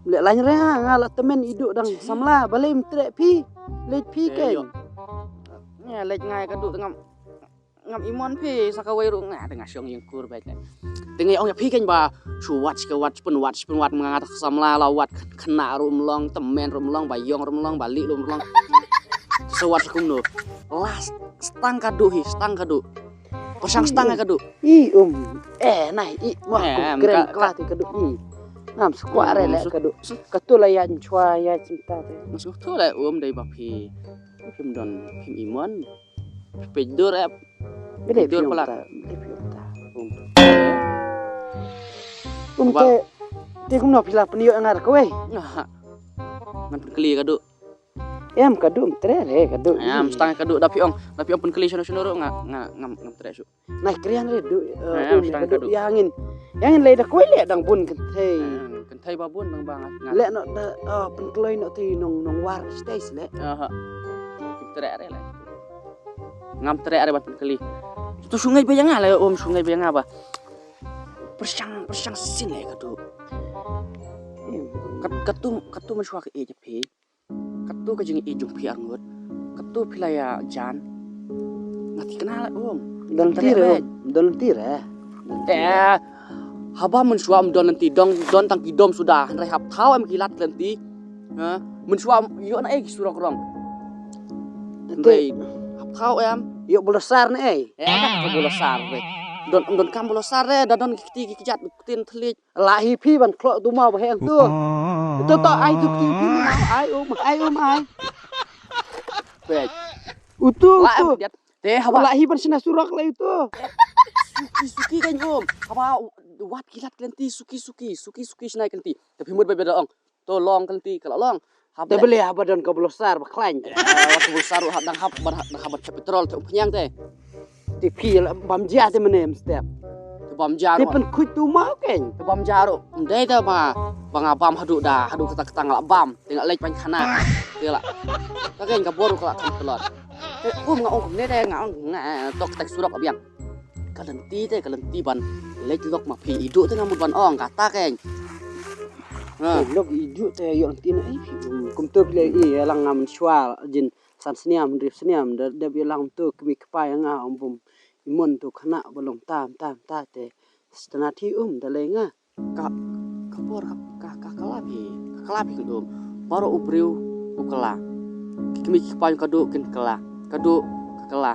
Leh rang re nga, nga la tymmen i duk dang samla, balei ym treh phi, leit phi kein. Ïa leit ngai ka duk tang ngam. Ngam imon phi sa kawei ruh nga, te nga shong ïing kur beit ne. Te nga ong ïa phi kein ba shu wad, shu wad, shu pynwad, shu pynwad, ma nga ta samla la wad, khynnah ruh ym long, tymmen ruh ym long, ba ïong ruh ym long, ba lieh ruh ym long. Sa wad sa kumno. Last stang ka duk hi, stang ka duk. Pyrshang stang ka duk. I um. Eh, nai, i mah kum kren kla te ka duk i. Ngam skwah re le ka duk. Ka tu la ïa chwa ïa cinta te. Mas tu le um dei ba phi. Phim don, phim imon. Peit dur eh. Bile peit dur pala. Bile peit ta. Um. Um te, te kumno phi la pynïoh ngar kawei. Ngan pynkylli ka duk. Em ka duk ym treh re ka duk. Em stang ka duk da phi ong, da phi ong pynkylli shano shano ruh nga, nga ngam, ngam treh shuh. Nai krian re duk, eh, em um, stang ka duk. Ïa ngin. Ïa ngin lei da kawei le dang bun kynthei. Em, kynthei ba bun dang ba nga. Leh noh da, eh, pynkloi noh te nong, nong war stage le. Aha. Treh re le. Ngam treh re ban pynkylli. Tu shu ngeit ba ïa nga le um, shu ngeit ba ïa nga ba. Pyrshang, pyrshang shisien le ka duk. Em. Kat, katu, katu mynshuwa ka ïeit ïa phi. Katu ka jingïeit jong phi arngut. Katu phi la ïa jan. Nga thikna la um. Don lynti re, don lynti re. Eh, haba mynshuwa ym don lynti, don, don tang ki dom suda, hynrei hap thaw em ki lad lynti. Ha? Mynshuwa ym ïoh na ei ki surok rong. Hynrei hap thaw em. Ïoh bulosar na ei. Eh, ka bulosar re. Don, don kam bulosar re, da don ki kti ki kjat, ktien thylliej. La hi phi ban khlok tu mau ba heng tu. Tu to ai tu phi phi mau ai um ai um ai. Peit. Utu la utu. Em, te haba. La hi ban shna surok la utu. Suki suki kan um. Haba wat kilat kan ti suki suki suki suki shna kan ti. Tapi mut ba beda ong. To long kan ti ka la long. Te bele haba don ka bulosar ba khlaiñ. Eh, wat ka bulosar ruh dang hap, dang hap, dang hap ban petrol te um pynïang te. Te phi la bam ja te mane em step. Te bam ja ruh. Te pynkhuid tu ma keiñ. Te bam ja ruh. Ym dei te ba, ba nga bam haduh da, haduh kata kata nga la bam. Te nga leit pynkhana. Te la. Ka keiñ ka bor ruh ka la kham tlot. Te um nga ong kumne te nga ong nga tok tak surok biang. ka lynti te, ka lynti ban leit lok ma phi. Iduh te nga mut ban ong kata kein. Ha. Eh, lok iduh te ïoh lynti na ei phi. Kumto phi leh i lang nga mynshuwa jin san sniam hynriew sniam da dep ïa lang to kmie kpa ïa nga ong bym i mon to khana ba long tam tam ta te. Stana thi um da lei nga. Ka, ka por ka, ka, ka kylla phi, ka kylla phi kynduh. Baroh u briew u kylla. Ki kmie ki kpa jong ka duh kin kylla. Ka duh ka kylla.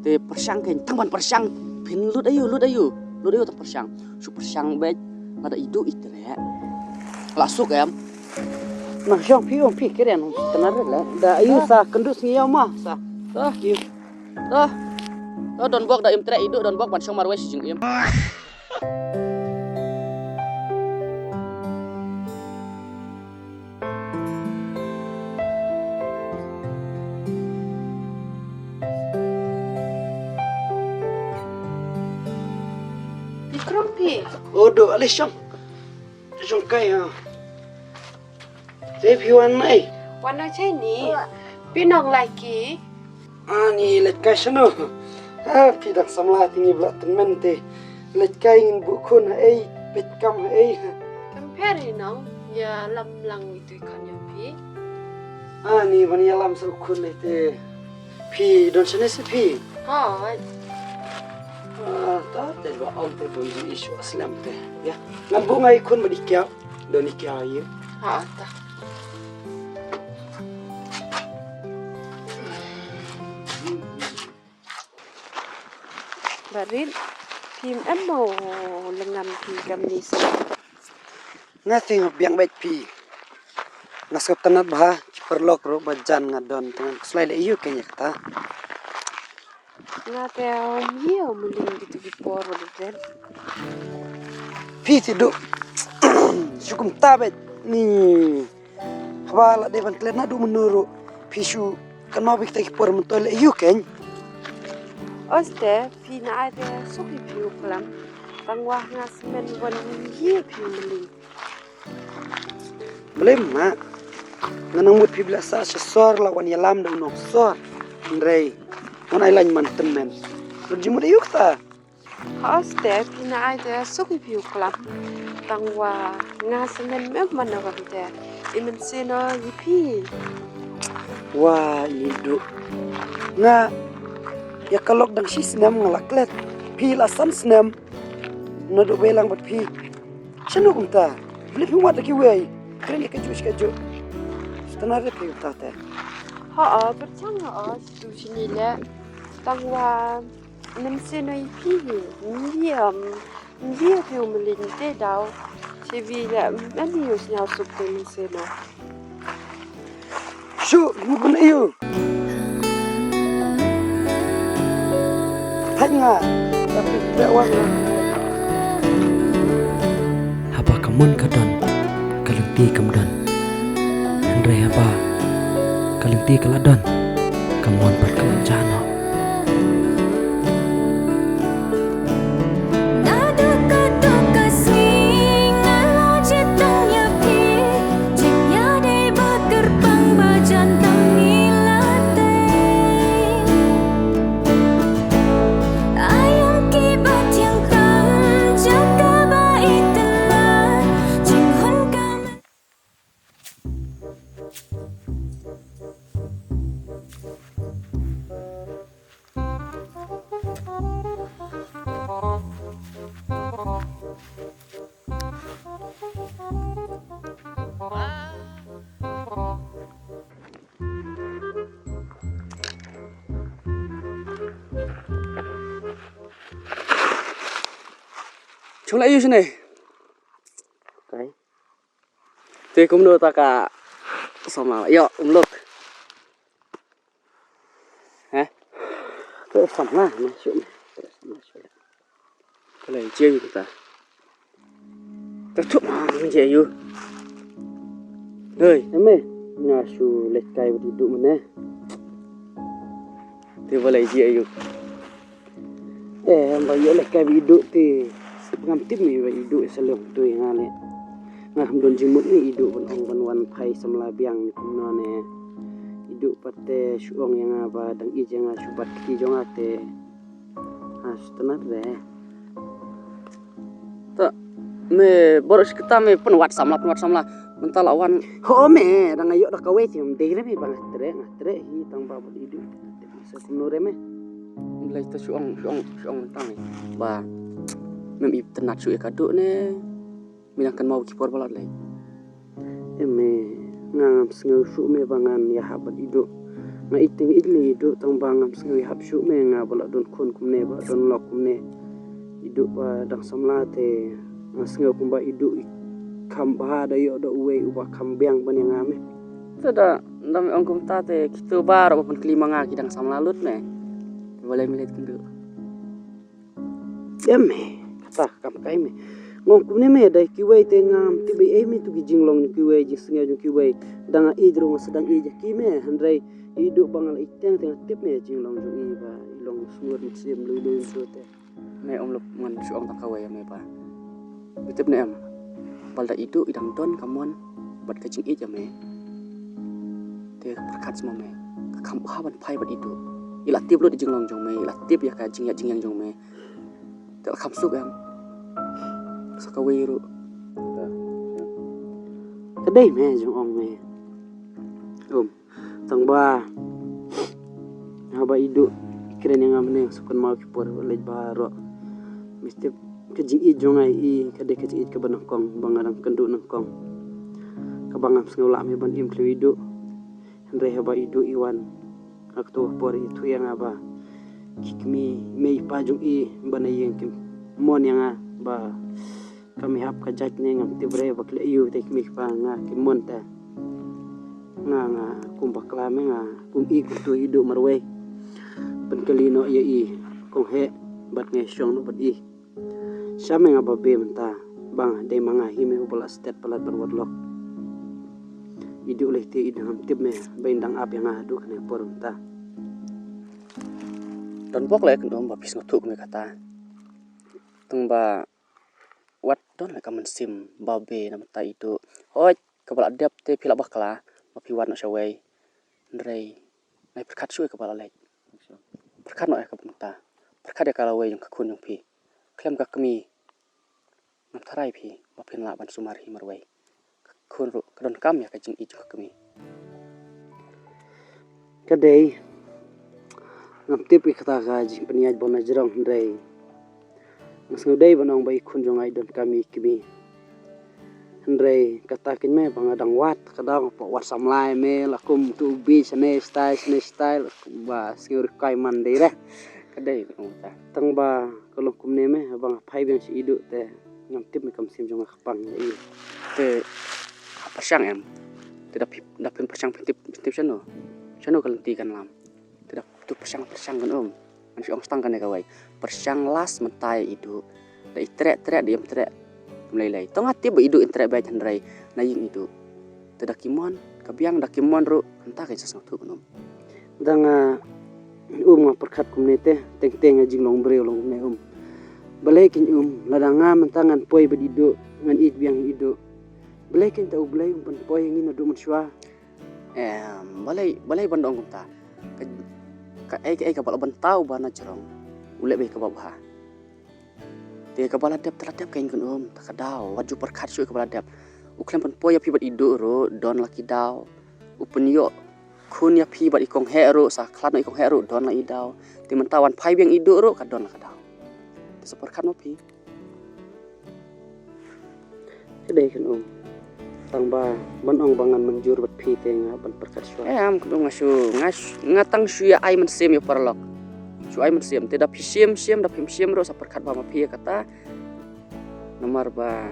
Te pyrshang kein tang ban pyrshang phin lut aïu, lut aïu. Lut aïu tang pyrshang. Shu pyrshang beit lada iduh i treh. La suk em. Nang shong phi um phi kren um tana ret la. Da aïu sa kynduh sngi ïa ma sa. Thank you. To. To don bok da im treh iduh don bok ban shong marwei shi jingim. Ikrum phi. Odo alisham. Jong kai ha. Te phi wan nai. Wan nai chai ni. Phi nong lai ki. Ani leit kai shano. Ha phi dang samla ti ngi bla tynmen te. Leit kai ngin buh khun ha ei, peit kam ha ei. Kam pher hi nong, ïa lam lang itu i khun ïa phi. Ani ban ïa lam sa u khun lei te. Phi don shane se phi. Hoi. Ah, ta te ba ong te bun ji isu aslam te. Ya. Ngan buh ngai khun ba di kiau. Don i kiau ïa. Ha ta. Barit, phim em mo lengan phi kam ni sa. Nga te nga biang beit phi. Nga sngap tnat bha, ki paralok ruh ba jan nga don te ngan khuslai leh ïa u kein ïa kata. Nga te ym ïoh mylliem kito ki por ba dei. Phi te duh. Shu kumta beit ni. Haba la dei ban klet naduh mynno ruh phi shu kynmaw beit kita ki por mynta leh ïa u kein. Oste phi na ai te suk ïa phi u klam. Tang wa nga smen wan ïa phi u mylliem. Blem ma. Nga nang mut phi bla sa sha sor la wan ïalam da u nongsor. Hynrei wan ai lain man tymmen. Lut jingmut ïa u kata. Hooid te phi na ai te suk ïa phi u klam. Tang wa nga sngewmen mem man na kam te. I mynsiem no ïa phi. Wa i duh. Nga ïa ka lok dang shi snem nga la klet. Phi la san snem. Naduh ba ïalang bad phi. Shano kumta. Blei phi wat da kiwei. Kren ïa kajuh shi kajuh. Stana re phi kumta te. Hooid, pyrshang hooid, tu shini le. Tang wa Mynsiem no ïa phi hi, ym ïa, ym ïa phi u mylliem te daw. Chevi la, em ïa u sñiaw suk te mynsiem no. Shu, ngi bun ïa u. Thait nga, tapi tidak wan nga. Haba ka mon ka don, ka lynti kam don. Hynrei haba ka lynti ka la don, ka mon pat ka la jah noh. Naduh kato ka sngi nga la jied tang ïa phi, jingïadei ba kyrpang ba jan tam ngi la tei. Aïom ki ba thiang tam jaka ba itynnad, jinghun ka Chong la yu shane. Kai. Te kumno ta ka sama. Yo, um lok. He? Te sama na shu. Te sama shu. Te la jia yu ta. Ta tu ma jia yu. Hei. Eme, nga shu leit kai bad iduh mynne. Te ba la jia yu. Eh, ba ïoh leh kai ba iduh te. Ngam tip me ba iduh sa lem tu nga leh. Nga ham don jingmut ne iduh ban ong ban wan phai samla biang kumno ne. Iduh pat te shu ong ïa nga ba dang ïeit ïa nga shu bat kti jong nga te. Ah, shu tynnat re. Ta, me baroh shi katta me pynwad samla, pynwad samla. Mynta la wan. Ho me, dang ïoh da kawei te ym dei re me ba nga treh, nga treh hi tang ba bad Iduh. Te sa kumno re me. Ym lei ta shu ong, shu ong, shu ong mynta me. Ba mem i tynnat shu ïa ka Duh ne. Me dang kynmaw ki por ba la leit. Em me, nga ngam sngew shuh me ba ngan ïahap bad Iduh. Nga ïeit te nga ïeit me Iduh tang ba ngam sngew ïahap shuh me nga ba la don khun kumne ba don lok kumne. Iduh ba dang samla te nga sngew kumba Iduh i kham bha da ïoh da uwei uba kham biang ban ïa nga me. Te da, da me ong kumta te kito baroh ba pynkylli ma nga ki dang samla lut me. Te balei me leit kynduh. Em me, kata ka kam kai me. Nga ong kumne me, da kiwei te ngam tip ei ei me tu ki jinglong jong kiwei, jingsngew jong kiwei. Da nga ïeit ruh nga sdang ïeit ïa ki me, hynrei Iduh ba nga la ïeit teng te nga tip me jinglong jong i ba i long sumar mynsiem lui lui tu te. Me ym lei ngan shu ong tang kawei ïa me ba. Me tip ne em. Ba lada Iduh i dang don ka mon bad ka jingïeit ïa me. Te pyrkhat seh ma me. Ka kham bha ban phai bad Iduh. I la tip lut ïa jinglong jong me, i la tip ïa ka jingïeit jingïeng jong me. Te la kham suk em. Sa kawei ruh. Ka dei me jong ong me. Um. Tang ba haba Iduh i kren ïa nga mynne, shu kynmaw ki por ba leit baroh. Me tip ka jingïeit jong nga ïa i ka dei ka jingïeit kaba nyngkong ba nga dang kynduh nyngkong. Kaba ngam sngew lah me ban im khlem Iduh. Hynrei haba Iduh i wan ha kato ka por i ïathuh ïa nga ba ki kmie mei pa jong i ban ïeng ki mon ïa nga ba Kam ïahap ka jait ne ngam tip re ba ki la ïoh te ki mei ki pa nga ki mon te. Nga nga kum bakla me nga kum i kumtu Iduh marwei. Pynkylli noh ïa i kong heh bad nga shong noh bad i. Sha me nga ba be mynta ba nga dei ma nga hi me uba la stet palat ban wad lok. Iduh lei te i dang ngam tip me ba in dang ap ïa nga haduh kane por mynta. Don bok lei kyndoh ba phi sngewthuh me kata. Tang ba wat don la ka mynsiem ba be na bynta Iduh. Hooid, kaba la dep te phi la bakla ba phi wan noh shawei. Hynrei nai pyrkhat shuh ïa kaba la leit. Pyrkhat noh ïa kaba mynta. Pyrkhat ïa ka lawei jong ka khun jong phi. Khlem ka kmie. Ngam tharai phi ba phin lah ban sumar hi marwei. Ka khun ruh ka donkam ïa ka jingïeit jong ka kmie. Ka dei ngam tip ïa kata ka jingpynïaid ba na jrong hynrei nga sngew dei ban ong ba i khun jong nga i donkam ïa i kmie. Hynrei kata kein me ba nga dang wad ka dang pat wad samla ïa me la kum tu u bi shane style shane style ba sngew rikai man dei re. Ka dei ka ong ta. Tang ba ka long kumne me ba nga phai biang sha Iduh te ngam tip me kam sim jong nga ka pang ïa i. Te ha pyrshang em. Te da phi da phin pyrshang phin tip phin tip shano. Shano ka lynti kan lam. Te da tu pyrshang pyrshang kan um. Ngan shu ong stang kane kawei. Pyrshang las mynta ïa Iduh. Da i treh treh da im treh. Ym lei lei. To nga tip ba Iduh in treh beit hynrei na ïing Iduh. Te da ki mon ka biang da ki mon ruh hynta ka sa sngewthuh kan um. Da nga um nga pyrkhat kumne te teng teng nga jinglong briew long kumne um. Balei kein um lada nga mynta ngan poi bad Iduh ngan ïeit biang Iduh. Balei kein ta U Blei um pynpoi ïa ngi naduh mynshuwa. Em, balei balei ban da ong kumta. Ka ka ei ka ei kaba la bynta uba na jrong. U leh beit kaba bha. Te kaba la dep te la dep kein kan um ta ka daw wat ju pyrkhat shuh kaba la dep. U khlem pynpoi ïa phi bad Iduh ruh don la ki daw. U pynïoh khun ïa phi bad i kong heh ruh sa khlad noh i kong heh ruh don la i daw. Te mynta wan phai biang Iduh ruh ka don la ka daw. Te sa pyrkhat ma phi. Ka dei kan um. Tang ba ban ong ba ngan mynjur bad phi te nga ban pyrkhat shuwa. Eh am kdu nga shu nga shu- nga tang shu ïa ai mynsiem ïa paralok. Shu ai mynsiem te da phi shim shim da phim shim ruh sa pyrkhat ba ma phi ïa kata. Namar ba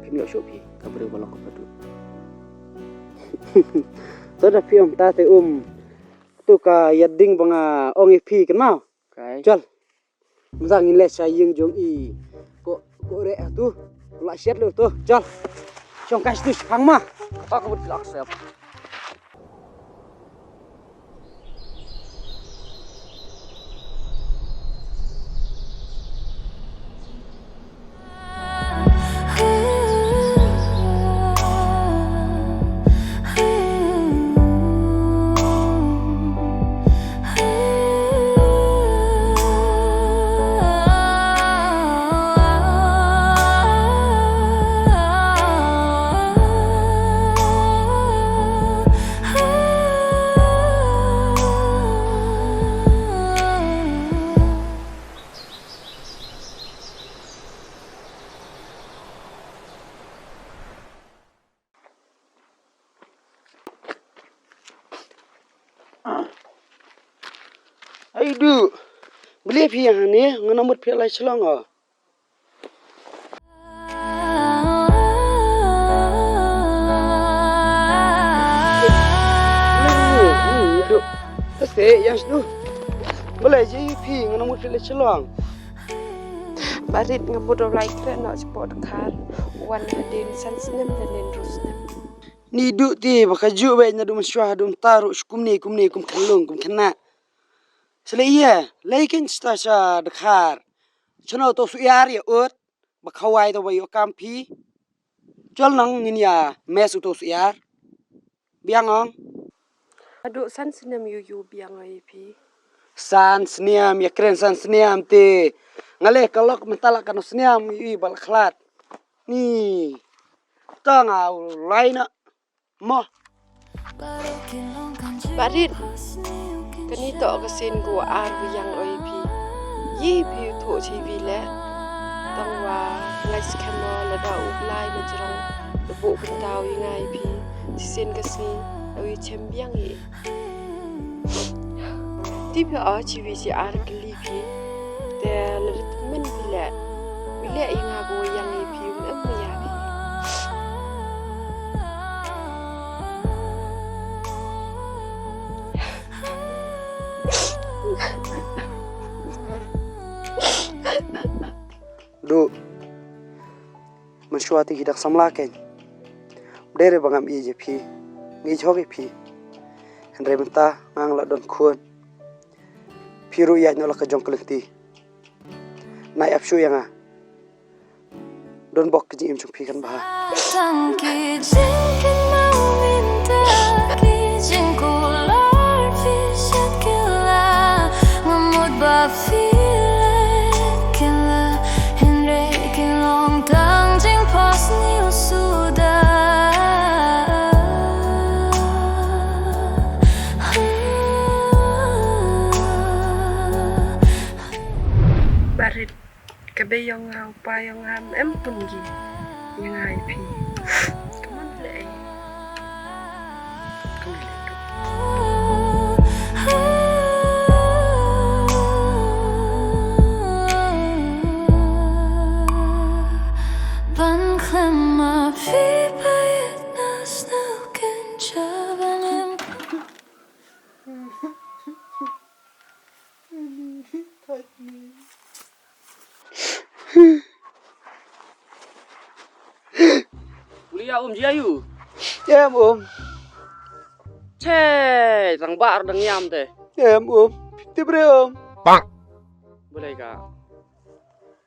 phim ïoh shuh phi ka briew ba long kumta tu. To da phi ong ta te um. Tu ka ïa ding ba nga ong ïa phi kan mau. Kai. Chal. Mynta ngin leit sha ïing jong i. Ko ko re tu. La shet lu tu. Chal. Shong kai tu shang ma. Kata ka bud la accept. Idu, beli phi yang ni, ngana mut phi lai chelong o. Idu, tase yang snu. Beli je phi ngana mut phi lai chelong. Barit nga mut lai kre no sport car. Wan hadin san snem dan nen rus snem. Ni du ti ba ka ju ba na du maswa du taru kumni kumni kum khalung kum khana. Sele iya, laikin sta sha dkhar. Chano to su yar ya ut, ba khawai to ba yo kampi. Chol nang ngin ya mes u to su yar. Biang ong. Adu san snem yu yu biang ai phi. San snem ya kren san snem te. Ngale kalok mentala kano snem yu bal khlat. Ni. Ta nga u lai na. Mo. Barit. Kani to ka sin ko ar bi yang oi phi. Yi phi u tho chi vi le. Tang wa lai skhem mo la da u blai na jrong. Da bu pentaw yi ngai phi. Chi sin ka sin. Oi chem biang yi. Ti phi a chi vi chi ar kli phi. Te la rit men phi le. Phi le i nga ko yang i phi um em ya phi. Du. Mynshuwa te ki dak samla ken. Bdei re ba ngam ïeit ïa phi. Ngi ïeit hok ïa phi. Hynrei mynta nga nga la don khun. Phi ruh ïaid noh la ka jong ka lynti. Nai ap shuh ïa nga. Don bok ka jingim jong phi kan bha. Tang ki jingkynmaw mynta ki jingkular phi shet kylla. Nga mut ba phi leh kylla. Hynrei ki long tang jingpos ni u suda. Barit. Ka bei yong nga u pa yong nga em pun gi. Ïa nga ïa phi. Come on, le ai. Come on, le ai. Ban khlem ma phi pait na snow ken chaban em. Uli ya um jia yu. Em um. Che, tang bar dang yam te. Em um. Te bre um. Bang. Boleh ka.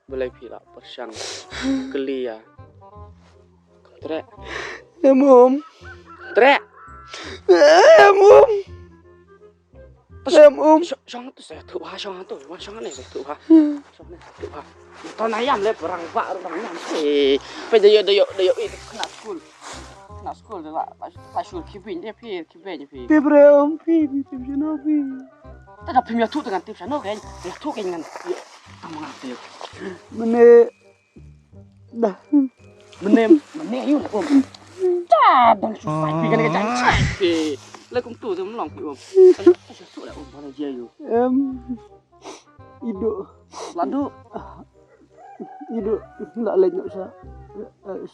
Balei phi la pyrshang kylli ïa. Treh. Em um. Treh. Em um. Em um. Shong tu sa tu ha shong tu. Wan shong ne sa tu ha. Shong ne sa tu ha. To na yam le perang ba ru dang yam. Eh, pe de yo de yo de yo eh kena skul. Kena skul de la la shul kibin de phi kibin phi. Te bre um phi phi te jeno phi. Ta da phi ïathuh te ngan tip shano kein. Ïathuh kein ngan. Tang ngan tip. Mene. Dah. Mene mene yu um. Ta dang shu pai phi kan ka jang chai phi. Le kum tu te mlong phi um. Ta ïathuh le um bala jia yu. Em. Idu. Ladu. Idu la leit noh sha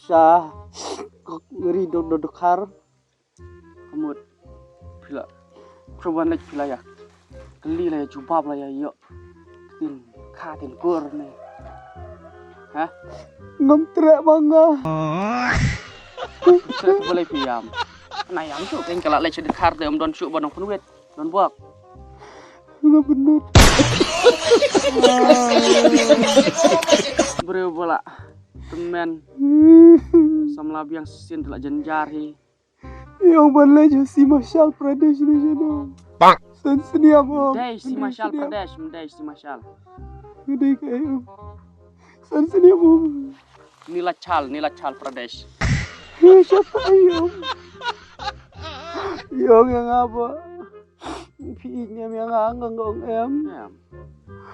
sha ri dok dok dok har. Kamut phi la. Proban leit phi la ïa. Kylli la ïa jubab la ïa ïoh. Tin kha tin kur ne. Ha? Ngam treh ma nga. Treh tu balei phi ïam. Na ïam shu kein ka la leit sha dkhar te ym don shu ba nong pynwit. Don bok. Nga bynnud. Briew ba la tymmen. Samla biang shisien te la jynjar hi. Ïong ban leit sha Himachal Pradesh ne shano. San sniam om. Dei Himachal Pradesh, dei Himachal. Dei ka ïong. San sniam om. Nilachal, Nilachal Pradesh. Ïong sha ta ïong. Ïong ïa nga ba. Phi ïeit ne em ïa nga nga ong em. Em.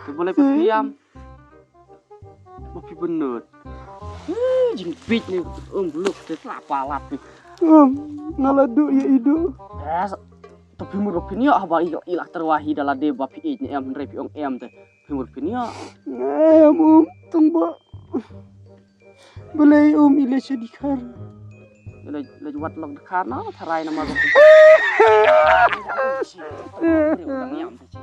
Te balei pat phi ïam? Ma phi bynnud. Eh, jingbieit ne um bluk te tla palat phi. Um, nga la duh ïa i duh. Eh, sa- To phi mut ba phin ïoh haba i, i la tyrwa hi da lade ba phi ïeit ne em, hynrei phi ong em te. Phi mut phin ïoh. Em um, tang ba. Balei um i leit sha dkhar. I leit, leit wad lok dkhar na, tharai namar ba. Na ïam te chi.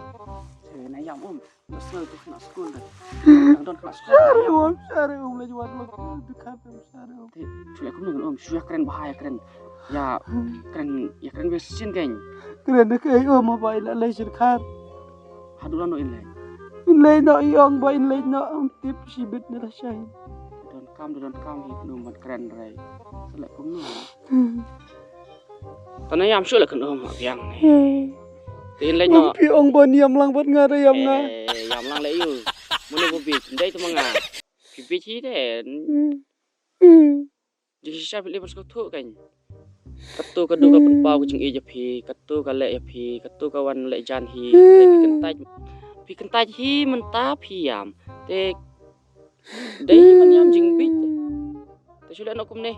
Na ïam um. Ïa sngew tu khynnah skul te. Dang don khynnah skul. Share um, share um, leit wad lok dkhar te, share um. Te shu ïa kumno ngan um, shu ïa kren bha, ïa kren. Ïa kren, ïa kren bha shisien kein. Kren da kaei um, haba i la leit sha dkhar. Haduh lano in leit? In leit noh, i ong ba in leit noh, ym tip shibit ne lashai. Donkam, donkam hi kynum ban kren re. Sa leh kumno? Tang na ïam shuh la kynum ha biang. Te in leit noh. Phi ong ban ïam lang bad nga, re ïam nga. Eh, ïam lang leh ïa u. Mano ba bieit, ym dei te ma nga. Phi bieit hi te. Jingshisha phi leh ban sngewthuh kein. Katto ka duh ka pynpaw ka jingïeit ïa phi, katto ka leh ïa phi, katto ka wan leh jan hi. Te phi kyntait, phi kyntait hi mynta phi ïam. Te dei ban ïam jingbieit. Te shu leh noh kumne.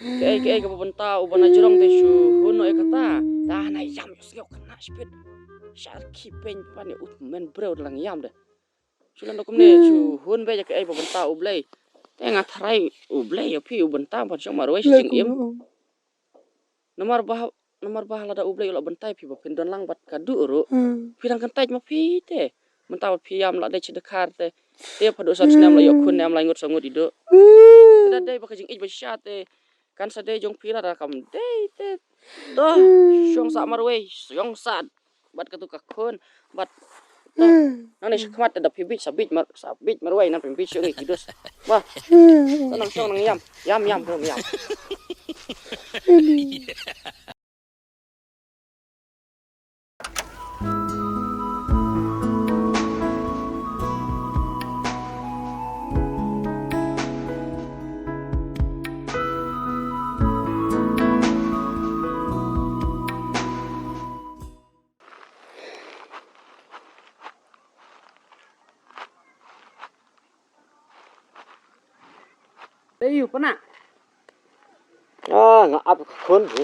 Kaei kaei kaba bynta uba na jrong te shu hun noh ïa kata. Da na ïam ïohsngew khynnah shipit. Sha ki pyn pan ïa u men briew da la ngi ïam de. Shu leh noh kumne, shu hun beit ïa kaei ba bynta U Blei. Te nga tharai U Blei ïa phi u bynta ban shong marwei shi jingim. Namar ba, namar ba lada U Blei u la bynta ïa phi ba phin don lang bad ka duh ruh. Phi dang kyntait ma phi te. Mynta ba phi ïam la dei shi dkhar te. Te haduh san snem la ïoh khun ne em, lai ngut saw ngut i duh. Te da dei ba ka jingïeit ba shisha te. Kan sa dei jong phi lada kam dei te. Doh, shong sah marwei, shong sah. Bad katu ka khun, bad nangne shakhmat te da phi bieit, sa bieit mar, sa bieit marwei, nang phi bieit shuh ngi ki dus. Bah. Sa nang shong nang ïam, ïam, ïam, ïam, ïam. Te ïu pana. Ah, nga ap khun hi.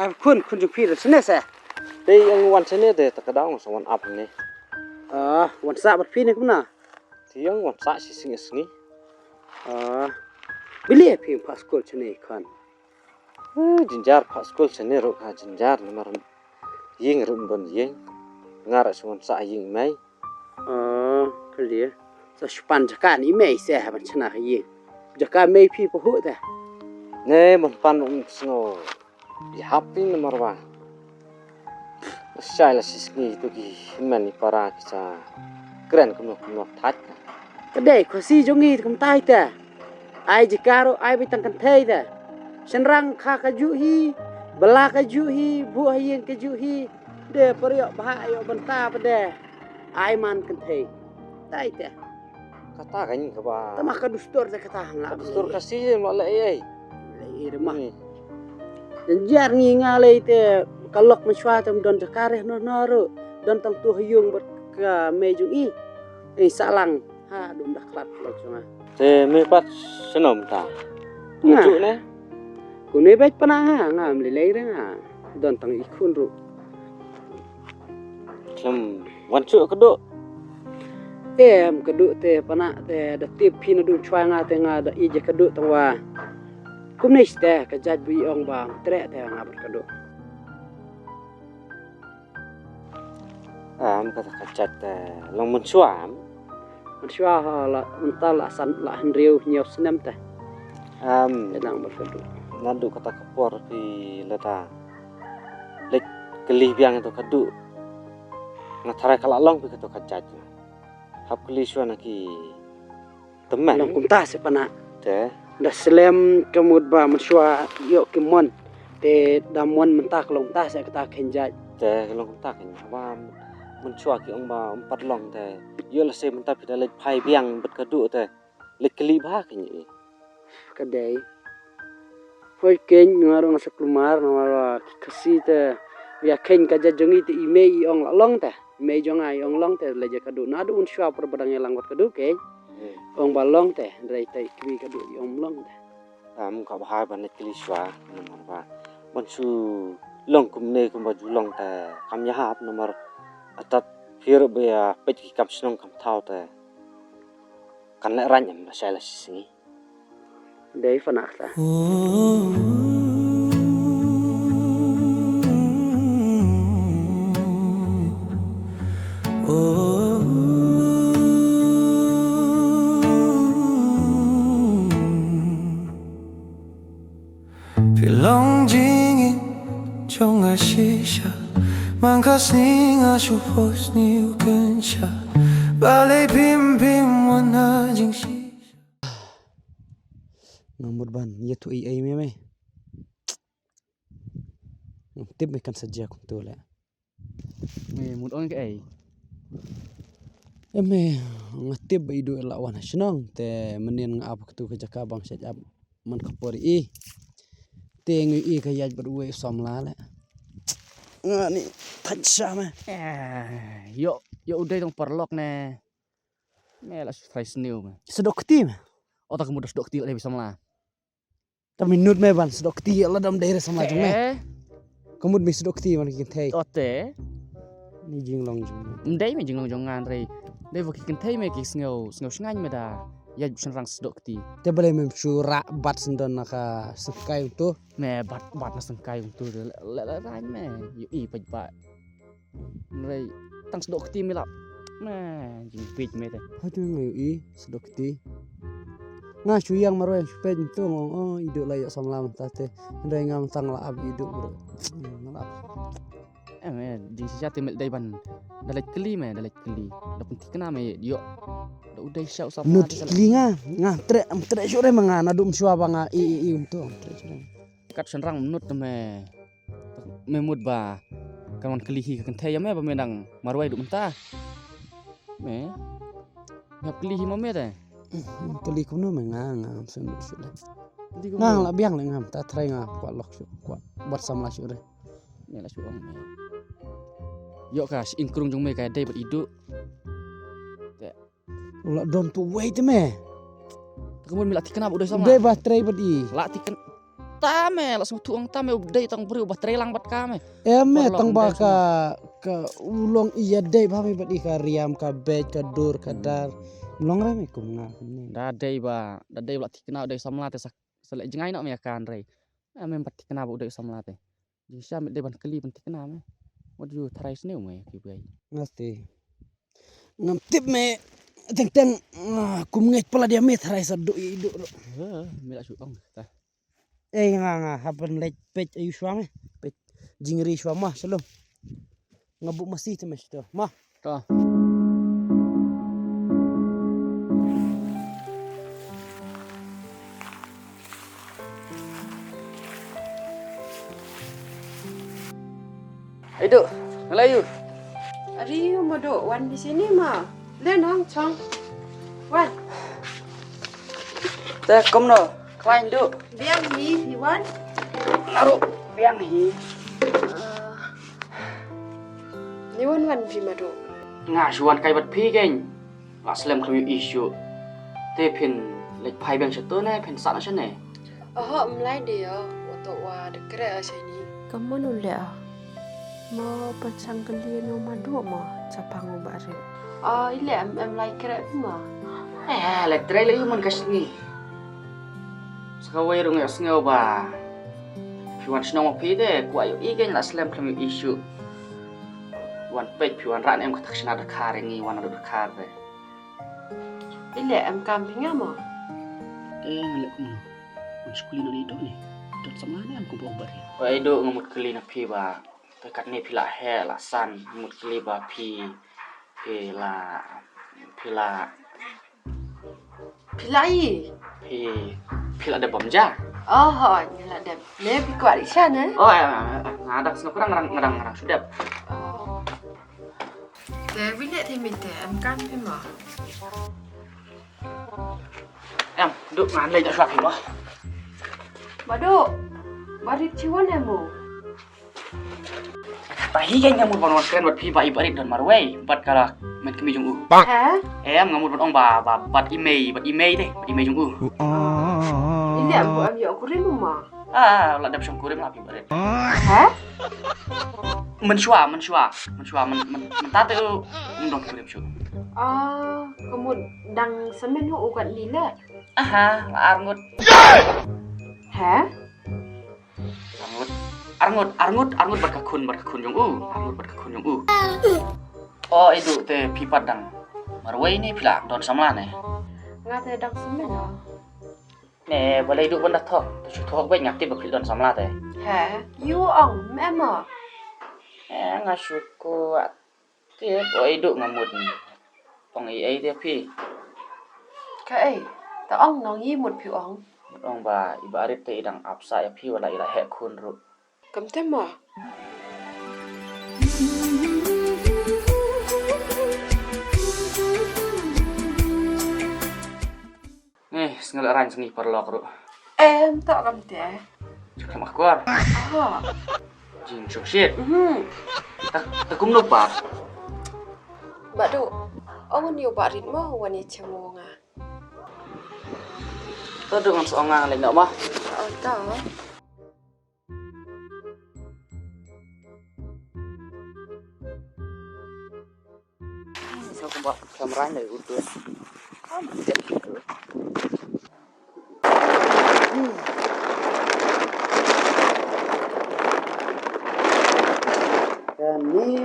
Ap khun, khun jong phi da shane se. Te ïa nga wan shane te, ta ka daw nga sa wan ap ne. Ah, wan sah bad phi ne kumno? Te ïa nga wan sah shi sngi sngi. Ah. Balei phi phah skul shane khun? Eh, jynjar phah skul shane ruh ka jynjar namar ïing ruh ym don ïing. Nga ruh shu wan sah ïing i mei. Oh, ka dei. Sa shu pan jaka i mei se ha ban shna ka ïing. Jaka mei phi pahuh te. Ne ban pan um sngew. Ïa hap phi namar ba. Shai la shi sngi tu ki hynmen i para ki sa kren kumno kumno thait. Ka dei Khasi jong ngi kumtai te. Ai jaka ruh ai beit tang kynthei te. Shynrang kha kajuh hi, bylla kajuh hi, buh ha ïing kajuh hi. De por ïoh bha ïoh bynta pat de. Ai man kynthei. Tai te. Kata ka ngi kaba. Tama ka dustur te kata nga. Ka dustur Khasi ym leh ei ei. Leh ei re ma. Jynjar ngi nga lei te ka lok mynshuwa te ym don jaka reh noh noh ruh. Don tang tu ha ïung bad ka mei jong i. Ei sah lang. Ha dum dak khlad lok jong nga. Te me pat shnong ta. Nga. Khuh ne? Khuh ne bad pana nga, nga ym lei lei re nga. Don tang i khun ruh. Khlem wan shuh ka duh. Em ka duh te pana te da tip phi naduh shuwa nga te nga da ïeit ïa ka duh tang wa. Kumne te ka jait ba i ong ba treh te nga bad ka duh. Am kata ka jait te long mynshuwa am. Mynshuwa ha la mynta la san la hynriew hynñiew snem te. Am. Te nang bad ka duh. Naduh kata ka por phi lada leit kylli biang ïa kato ka duh. Nga tharai ka la long phi kato ka jait. Hap kylli shuwa na ki tymmen. Long kumta se pana. Te. Da slem ka mut ba mynshuwa ïoh ki mon. Te da mon mynta ka long kumta se kata ka jait. Te ka long kumta ka ba mynshuwa ki ong ba ym pat long te. Ïoh lehse mynta phi da leit phai biang bad ka duh te. Leit kylli bha ka ngi. Ka dei. Hoi keiñ nga ruh nga sa kulmar namar ba ki Khasi te ïa keiñ ka jait jong ngi te i mei i ong la long te. I mei jong nga i ong long te leit ïa ka duh naduh mynshuwa por ba dang ïalang bad ka duh keiñ. Hmm. Ong ba long te hynrei te i kmie ka duh i ong long te. Am ka bha ban leit kylli shuwa namar ba ban shu Long kumne kumba ju long te kam ïahap namar atat phi ruh ba ïa peit ki kam shnong kam thaw te kan leh rang em lashai lashisngi. Dei pha na kata. Phi long jingim jong nga shisha. Man ka sngi nga shu poi sniew kynshah. Balei phim phim wan ha jingshisha. Nga mut ban ïathuh ei ei me me. Ngam tip me kan sa jia kumto leh. Me mut ong kaei? Em me, nga tip ba i Duh i la wan ha shnong te mynnin nga ap katu ka jaka ba nga shait ap man ka por i. Te nga ïohi ka ïaid bad uwei u samla leh. Nga ni thait sha me. Eh, ïoh, ïoh u dei tang paralok ne. Me la shu tharai sniew me. Sdok kti me. O ta ka mut da sdok kti la dei ba samla. Ta minot me ban sdok kti la dam dei re samla jong me. Eh. Ka mut me sdok kti ban ki kynthei. Ote. Ni jinglong jong me. Ym dei me jinglong jong nga re. Dei ba ki kynthei me ki sngew, sngew shngaiñ me da ïaid bad shynrang sdok kti. Te balei mem shu rah bat syndon na ka syngkai ong to. Me bat, bat na syngkai ong to de. Le, le, raiñ me. Ïohi peit ba. Hynrei tang sdok kti me lap. Me, jingpeit me te. Hato nga ïohi sdok kti. Nga shu ïeng marwei shu peit mynta nga ong, oh, i Duh la ïoh samla mynta te. Hynrei nga mynta nga la ap i Duh bro. Hmm, nga la ap. Em, eh, jingshisha te me dei ban da leit kylli me, da leit kylli. Da pynthikna me ïoh. Da u dei sha u samla. Nud te sa kylli nga, nga treh, em treh shuh re ma nga, naduh mynshuwa ba nga i, i, i, mynta, em treh shuh re. Kat shynrang mynta me. Me mut ba kan wan kylli hi ka kynthei ïa me ba me dang marwei duh mynta. Me. Me hap kylli hi ma me te. Kylli kumno me nga, nga ngam sngewthuh shuh leh. Kylli kumno? Nga la biang leh ngam, ta trai nga kwah lok shuh, kwah bat samla shuh re. Me la shu ong me. Ïoh ka shi ingkrung jong me ka dei bad i Duh. Te. U la don tu wei te me. Te ka mut me la thikna ba u dei samla. U dei ba trei bad i. La thikna. Ta me la sngewthuh ong ta me u dei tang briew ba trei lang bad ka me. Em me tang ba ka, ka u long ïa dei ba me bad i ka riam ka beit ka dur ka dar. Long re me kum nga kumne. Da dei ba, da dei ba la thikna u dei samla te sa, sa leh jngai noh me ïa ka hynrei. Em me bad thikna ba u dei samla te. Jingshisha me dei ban kylli ban thikna me. Wat ju tharai sniew me ki bai. Nga te. Ngam tip me teng teng, ah, kum ngeit palat ïa me tharai sa duh i duh. Eh, me la shu ong ta. Ei nga nga hap ban leit peit ayu shuwa me. Peit jingri shuwa ma shalom. Nga buh masi te me shito. Ma. To. Ai Duh, nga la ïoh. Ari u Maduh, wan bisi ni ma. Len ong chong. Wan. Te kumno, khlaiñ Duh. Biang hi, hi wan. Naru, biang hi. Ah. Ni wan wan phi Maduh. Nga shu wan kai bad phi keiñ. La slem khlem ïohi shuh. Te phin leit phai biang shato ne phin sah noh shane? Oho, ym lai de ïa, wat to wa da khreh shane. Ka mon u leh ah. Mo pynshang kylli ïa u Maduh mo, shaphang u Barit. Ah, i leh em, em lai khreh mo. Eh, leh trei leh ïa u man ka sngi. Sa kawei ruh nga sngew ba phi wan shnong ma phi te, kwah ïohi keiñ la slem khlem ïohi shuh. Wan peit phi wan rah ne em kata ka shna dkhar ïa ngi wan naduh dkhar te. I leh em kam phi nga mo? Eh, nga leh kumno? Wan shu kylli noh ïa i Duh ne. Dot samla ne em kumba ong Barit. Oi Duh nga mut kylli na phi ba. Te katne phi la heh la san, nga mut kylli ba phi, phi la, phi la Phi la i? Phi, phi la dep bam ja? Oh, hooid, nga la dep. Ne phi kwah ri sha ne? Oh, eh, eh, eh, nga dang sngap, nga dang, nga dang, nga dang shu dep. Oh. Te wine te mite em kam phi mo? Em, Duh ngan leit shuwa phi mo. Maduh. Barit chi wan em mo? Ba hi keiñ nga mut ban wan kren bad phi ba i Barit don marwei bad ka la met kmie jong u. He? Em nga mut ban ong ba, ba bad i mei, bad i mei te, bad i mei jong u. I leh em bu em ïoh kurim ma. Ah, la dep shong kurim la phi barit. Ha? Mynshuwa, mynshuwa, mynshuwa, myn, myn, mynta te u, ym don kurim shuh. Ah, ka mut dang samen u kat ni le. Aha, la arngut. Ha? Arngut, arngut, arngut, arngut bad ka khun, bad ka khun jong u. Arngut bad ka khun jong u. O, i du te phi pat dang marwei ne phi la don samla ne? Nga te dang samen o. Ne, balei du ban da thok, te shu thok bad nga tip ba phi don samla te. He, yu ong, memo. Eh, nga shu ko tip, o i du nga mut. Ong i ei te phi. Ka ei, ta ong nong i mut phi ong. Mut ong ba, i ba arit te i dang ap sa ïa phi wala i la heh khun ruh. Kam te ma. Ni, sngew la rang sngi paralok ruh. Em, to kam te. Chuk sama kwar. Ah. Jing chuk shit. Mhm. Tak, tak kumno pat. Ba du. Ong ni ba rit mo wan ni chemo nga. To du ngam so nga leng no ma. Oh, to. Sa kumba kamera ni utus. Am, dia gitu. Dan ni,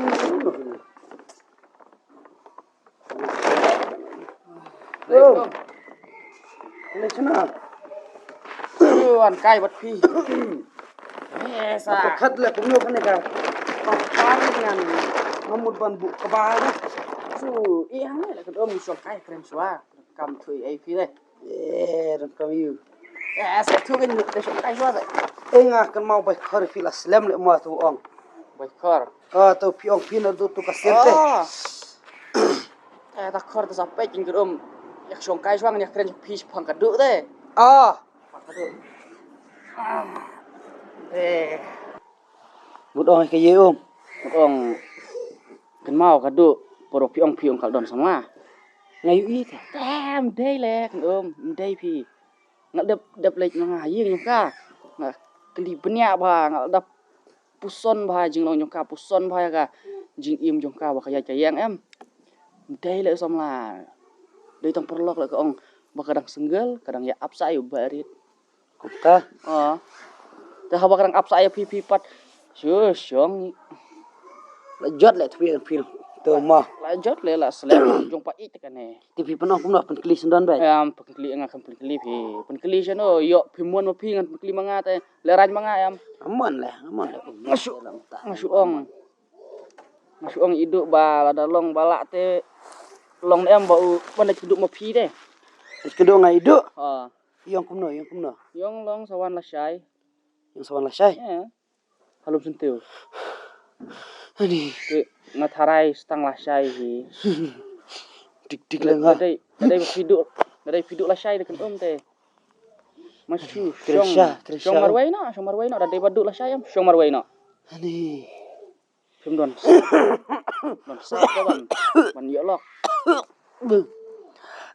Alaikum. Alaikum. Wan kai bad phi. Eh, sa. Apa khat le kumno kane ka? Apa ngan ngamut ban bu kaba. Su, eh, hang le ka dom shong kai kren shuwa. Kam thui ai phi le. Eh, dom kam yu. Eh, sa thu kan shong kai shuwa sa. Eh, nga kan mau bai khar phi la slem le mo tu ong. Bai khar. Ah, to phi ong phi na du tu ka sente. Ah. Eh, ta khor ta sa pek ing rum. Yak shong kai shwang yak kren phi phang ka du te. Ah. Phang ka du. Eh. Mut ong ka ye um. Mut ong. Kan mau ka du. Poro phi ong phi ong kal don sama. Ngai yu i te. Tem dei le kan um dei phi. Nga dep, dep leit ma nga ha ïing jong ka. Nga kylli bniah bha, nga dep puson bha jinglong jong ka, puson bha ïa ka jingim jong ka ba ka ïaid ka ïeng em. Dei leh samla. Dei tang paralok leh ka ong ba ka dang single, ka dang ïa ap sa ïa u barit. Kumta. Ah. Te haba ka dang ap sa ïa phi phi pat. Shu shong. La jot leh twi ang pil. To ma. La jot leh la slem jong pa ik te kane. Te phi pynong kumno pynkli sendon bai. Em pynkli nga kan pynkli phi. Pynkli shano ïoh phi mon ma phi ngan pynkli ma nga te. Leh rain ma nga em. Amon leh, amon leh. Nga shu, nga shu ong. Nga shu ong i du ba lada long ba lah te long em ba u ban leh kdu ma phi te. Kdu nga i du. Ha. Ïong kumno, ïong kumno. Ïong long sa wan lashai. Ïong sa wan lashai. Eh. Halum senteu. Ani. Te nga tharai stang lashai hi. Dik dik leh nga. Dei, dei phi du, dei phi du lashai de kan um te. Ma shu. Kren shong, sha, kren shong sha. Marwei no, shong marwei no, dei ba du lashai em, shong marwei no. Ani. Phim don. Don sa ko ban, ban ïoh lok.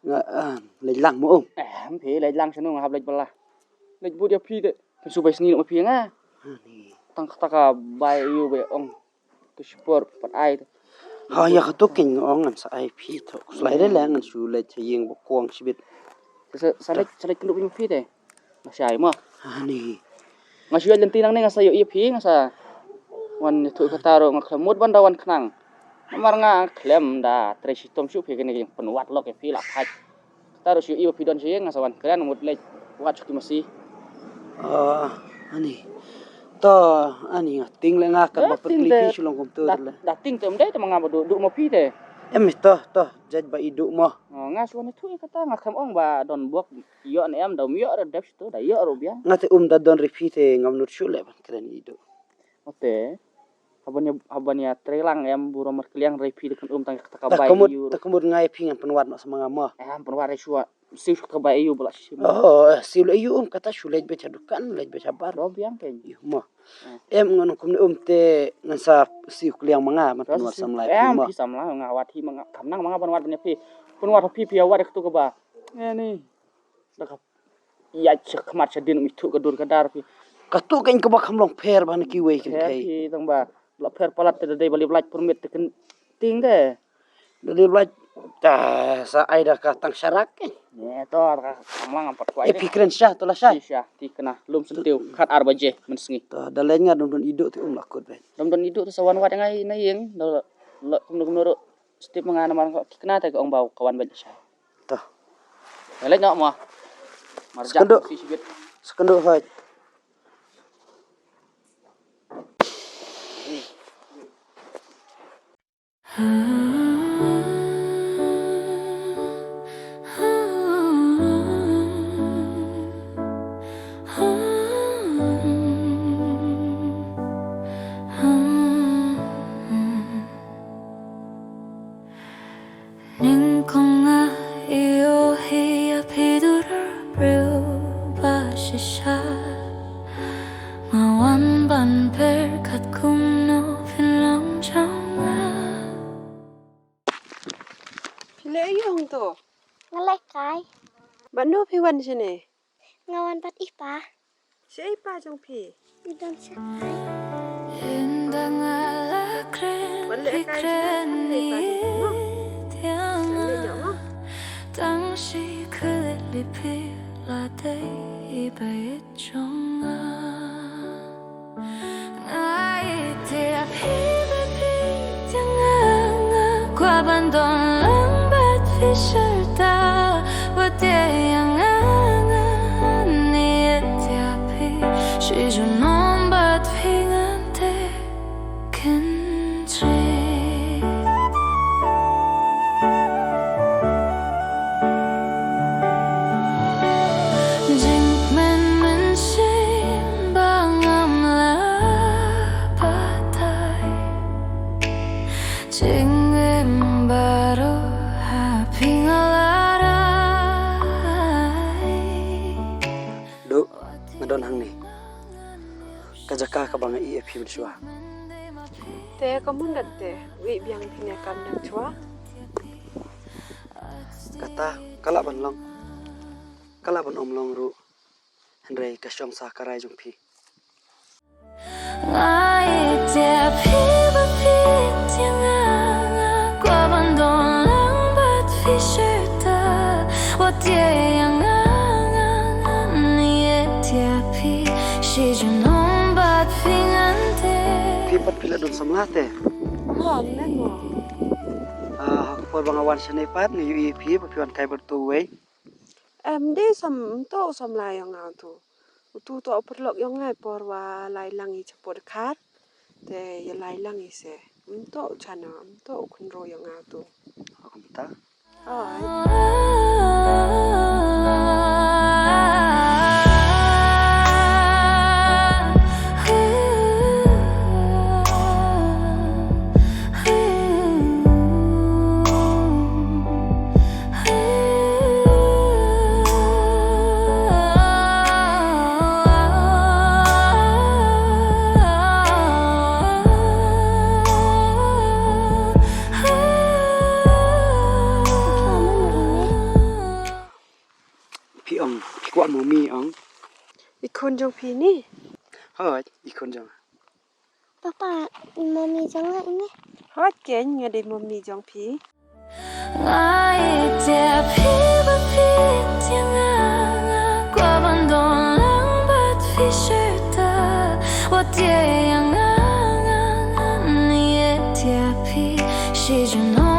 Nga, ah, leit lang mo um. Eh, phi leit lang shano nga hap leit bala. Leit bud ïa phi te. Kan shu bai sngi noh ma phi nga. Ani. Tang kata ka bai ïu bai ong. Ka shipor pat ai te. Ha ïa ka tuking ong ngan sa ai phi to. Slai de la ngan shu leit ïing ba kuang shibit. Sa, sa leit, sa leit kynduh phi ma phi te. Lashai mo. Ani. Nga shu ïa lynti nangne nga sa ïoh ïa phi nga sa. Wan ïathuh kata ruh nga khlem mut ban da wan khnang. Namar nga khlem da trei shitom shuh phi kane ka jingpynwad lok ïa phi la phai. Kata ruh shu ïa phi don sha ïing nga sa wan kren mut leit wad shuh ki masi. Ah, ani. To ani nga ting le nga kan ba pyrkli phi shu long kumto le. Da ting te ym dei te ma nga ba du, du ma phi te. Em to, to, jait ba i du mo. Nga shu wan ïathuh ïa kata nga khlem ong ba don bok. Ïoh ne em da um ïoh ruh dep shitu da ïoh ruh biang. Nga te um da don ri phi te ngam nud shuh leh ban kren i du. Ote. Haban ïa, haban ïa trei lang em burom markylliang ri phi te kan um tang kata ka bai ïu. Ta kumut nga ïa phi ngan pynwad noh sa ma nga mo. Em pynwad ri shuwa. Siew shu ka bai ïu bala shi. Oh, siew le ïu um kata shu leit beit ha dukan leit beit ha bar. Ro biang ke. Ïu mo. Em ngan kumne um te ngan sa siew kylliang ma nga man pynwad samla phi mo. Em phi samla nga wad hi ma nga kam nang ma nga ban wad ban ïa phi. Pynwad phi phi ïa wad katu ka ba. Ni. Da ka ïaid sha khmat sha dien um ithuh ka dur ka dar phi. Katu ka ing kaba kham long pher ba na kiwei kin Pher kai. Ki tang ba la pher palat te da dei ba lip light permit te kin ting de. Da lip light ta sa ai da ka tang sharak. Ne to ka kham lang pat kwai. E phi kren sha to la sha. Sha ti kena lum sentiu khat ar baje men sngi. To da leng nga dom don idu te um la kut ben. Dom don idu te sa wan wat ngai na ing do lo kumno kumno ro stip menga na mar ki kena te ka ong bau kawan baje sha. To. Lek nok mo. Marjak Sekendu. Si sibit. Sekendu hoi. Nyngkong nga ïohi ïa phi dur briew ba shisha. Nga wan ban pyrkhat kumno phin long jong nga. Phi leh aïu hangto? Nga leh kai. Bad no phi wan shane? Nga wan bad i pa. Shaei pa jong phi? I don shakai. Ynda nga la kren, wan leh phi kai kren jong phi, i pa jong phi, no? Tiang nga. Tang shi khylliphi la dei i ba ïeit jong nga. Nga ïeit ïa phi ba phi tiang nga, nga kwah ban don lang bad phi sharta. Wat ïa nga, nga ïeit ïa phi, shi junom bad phi ngan te kynjri. Jingkmen mynsiem ba ngam la batai. Jingim baroh ha phi nga la rai. Duh, nga don hangne. Ka jaka kaba nga ïeh ïa phi mynshuwa. Te ka mut kat te, u ïeh biang phi ne kam dang shuwa. Kata ka lah ban long, ka lah ban ym long ruh. Hynrei ka shong sa ka rai jong phi. Nga ïeit ïa phi ba phi tiang nga, nga kwah ban don lang bad phi sharta. Wat ïa nga, nga ngan ïeit ïa phi, shi junom bad phi ngan te. Phi pat phi la don samla te? Hooid, me mo. Ah, ha ka por ba nga wan shane pat nga ïohi ïa phi ba phi wan kai bad uto uwei. Em, dei sam, ym toh u samla ïong nga utu. Utu toh u paralok ïong nga i por wa lai lang i chapoh dkhar. Te ïa lai lang i se. Ym toh u chana, ym toh u khynroo ïong nga utu. Oh, kumta. Hooid. Phi ong, phi kwah mommy ong. I khun jong phi ni? Hooid, i khun jong. Papa, i mommy jong nga ine? Hooid keiñ, nga dei mommy jong phi. Nga ïeit ïa phi ba phi tiang nga, nga kwah ban don lang bad phi sharta. Wat ïeit ïa nga, nga ngan ïeit ïa phi, shi junom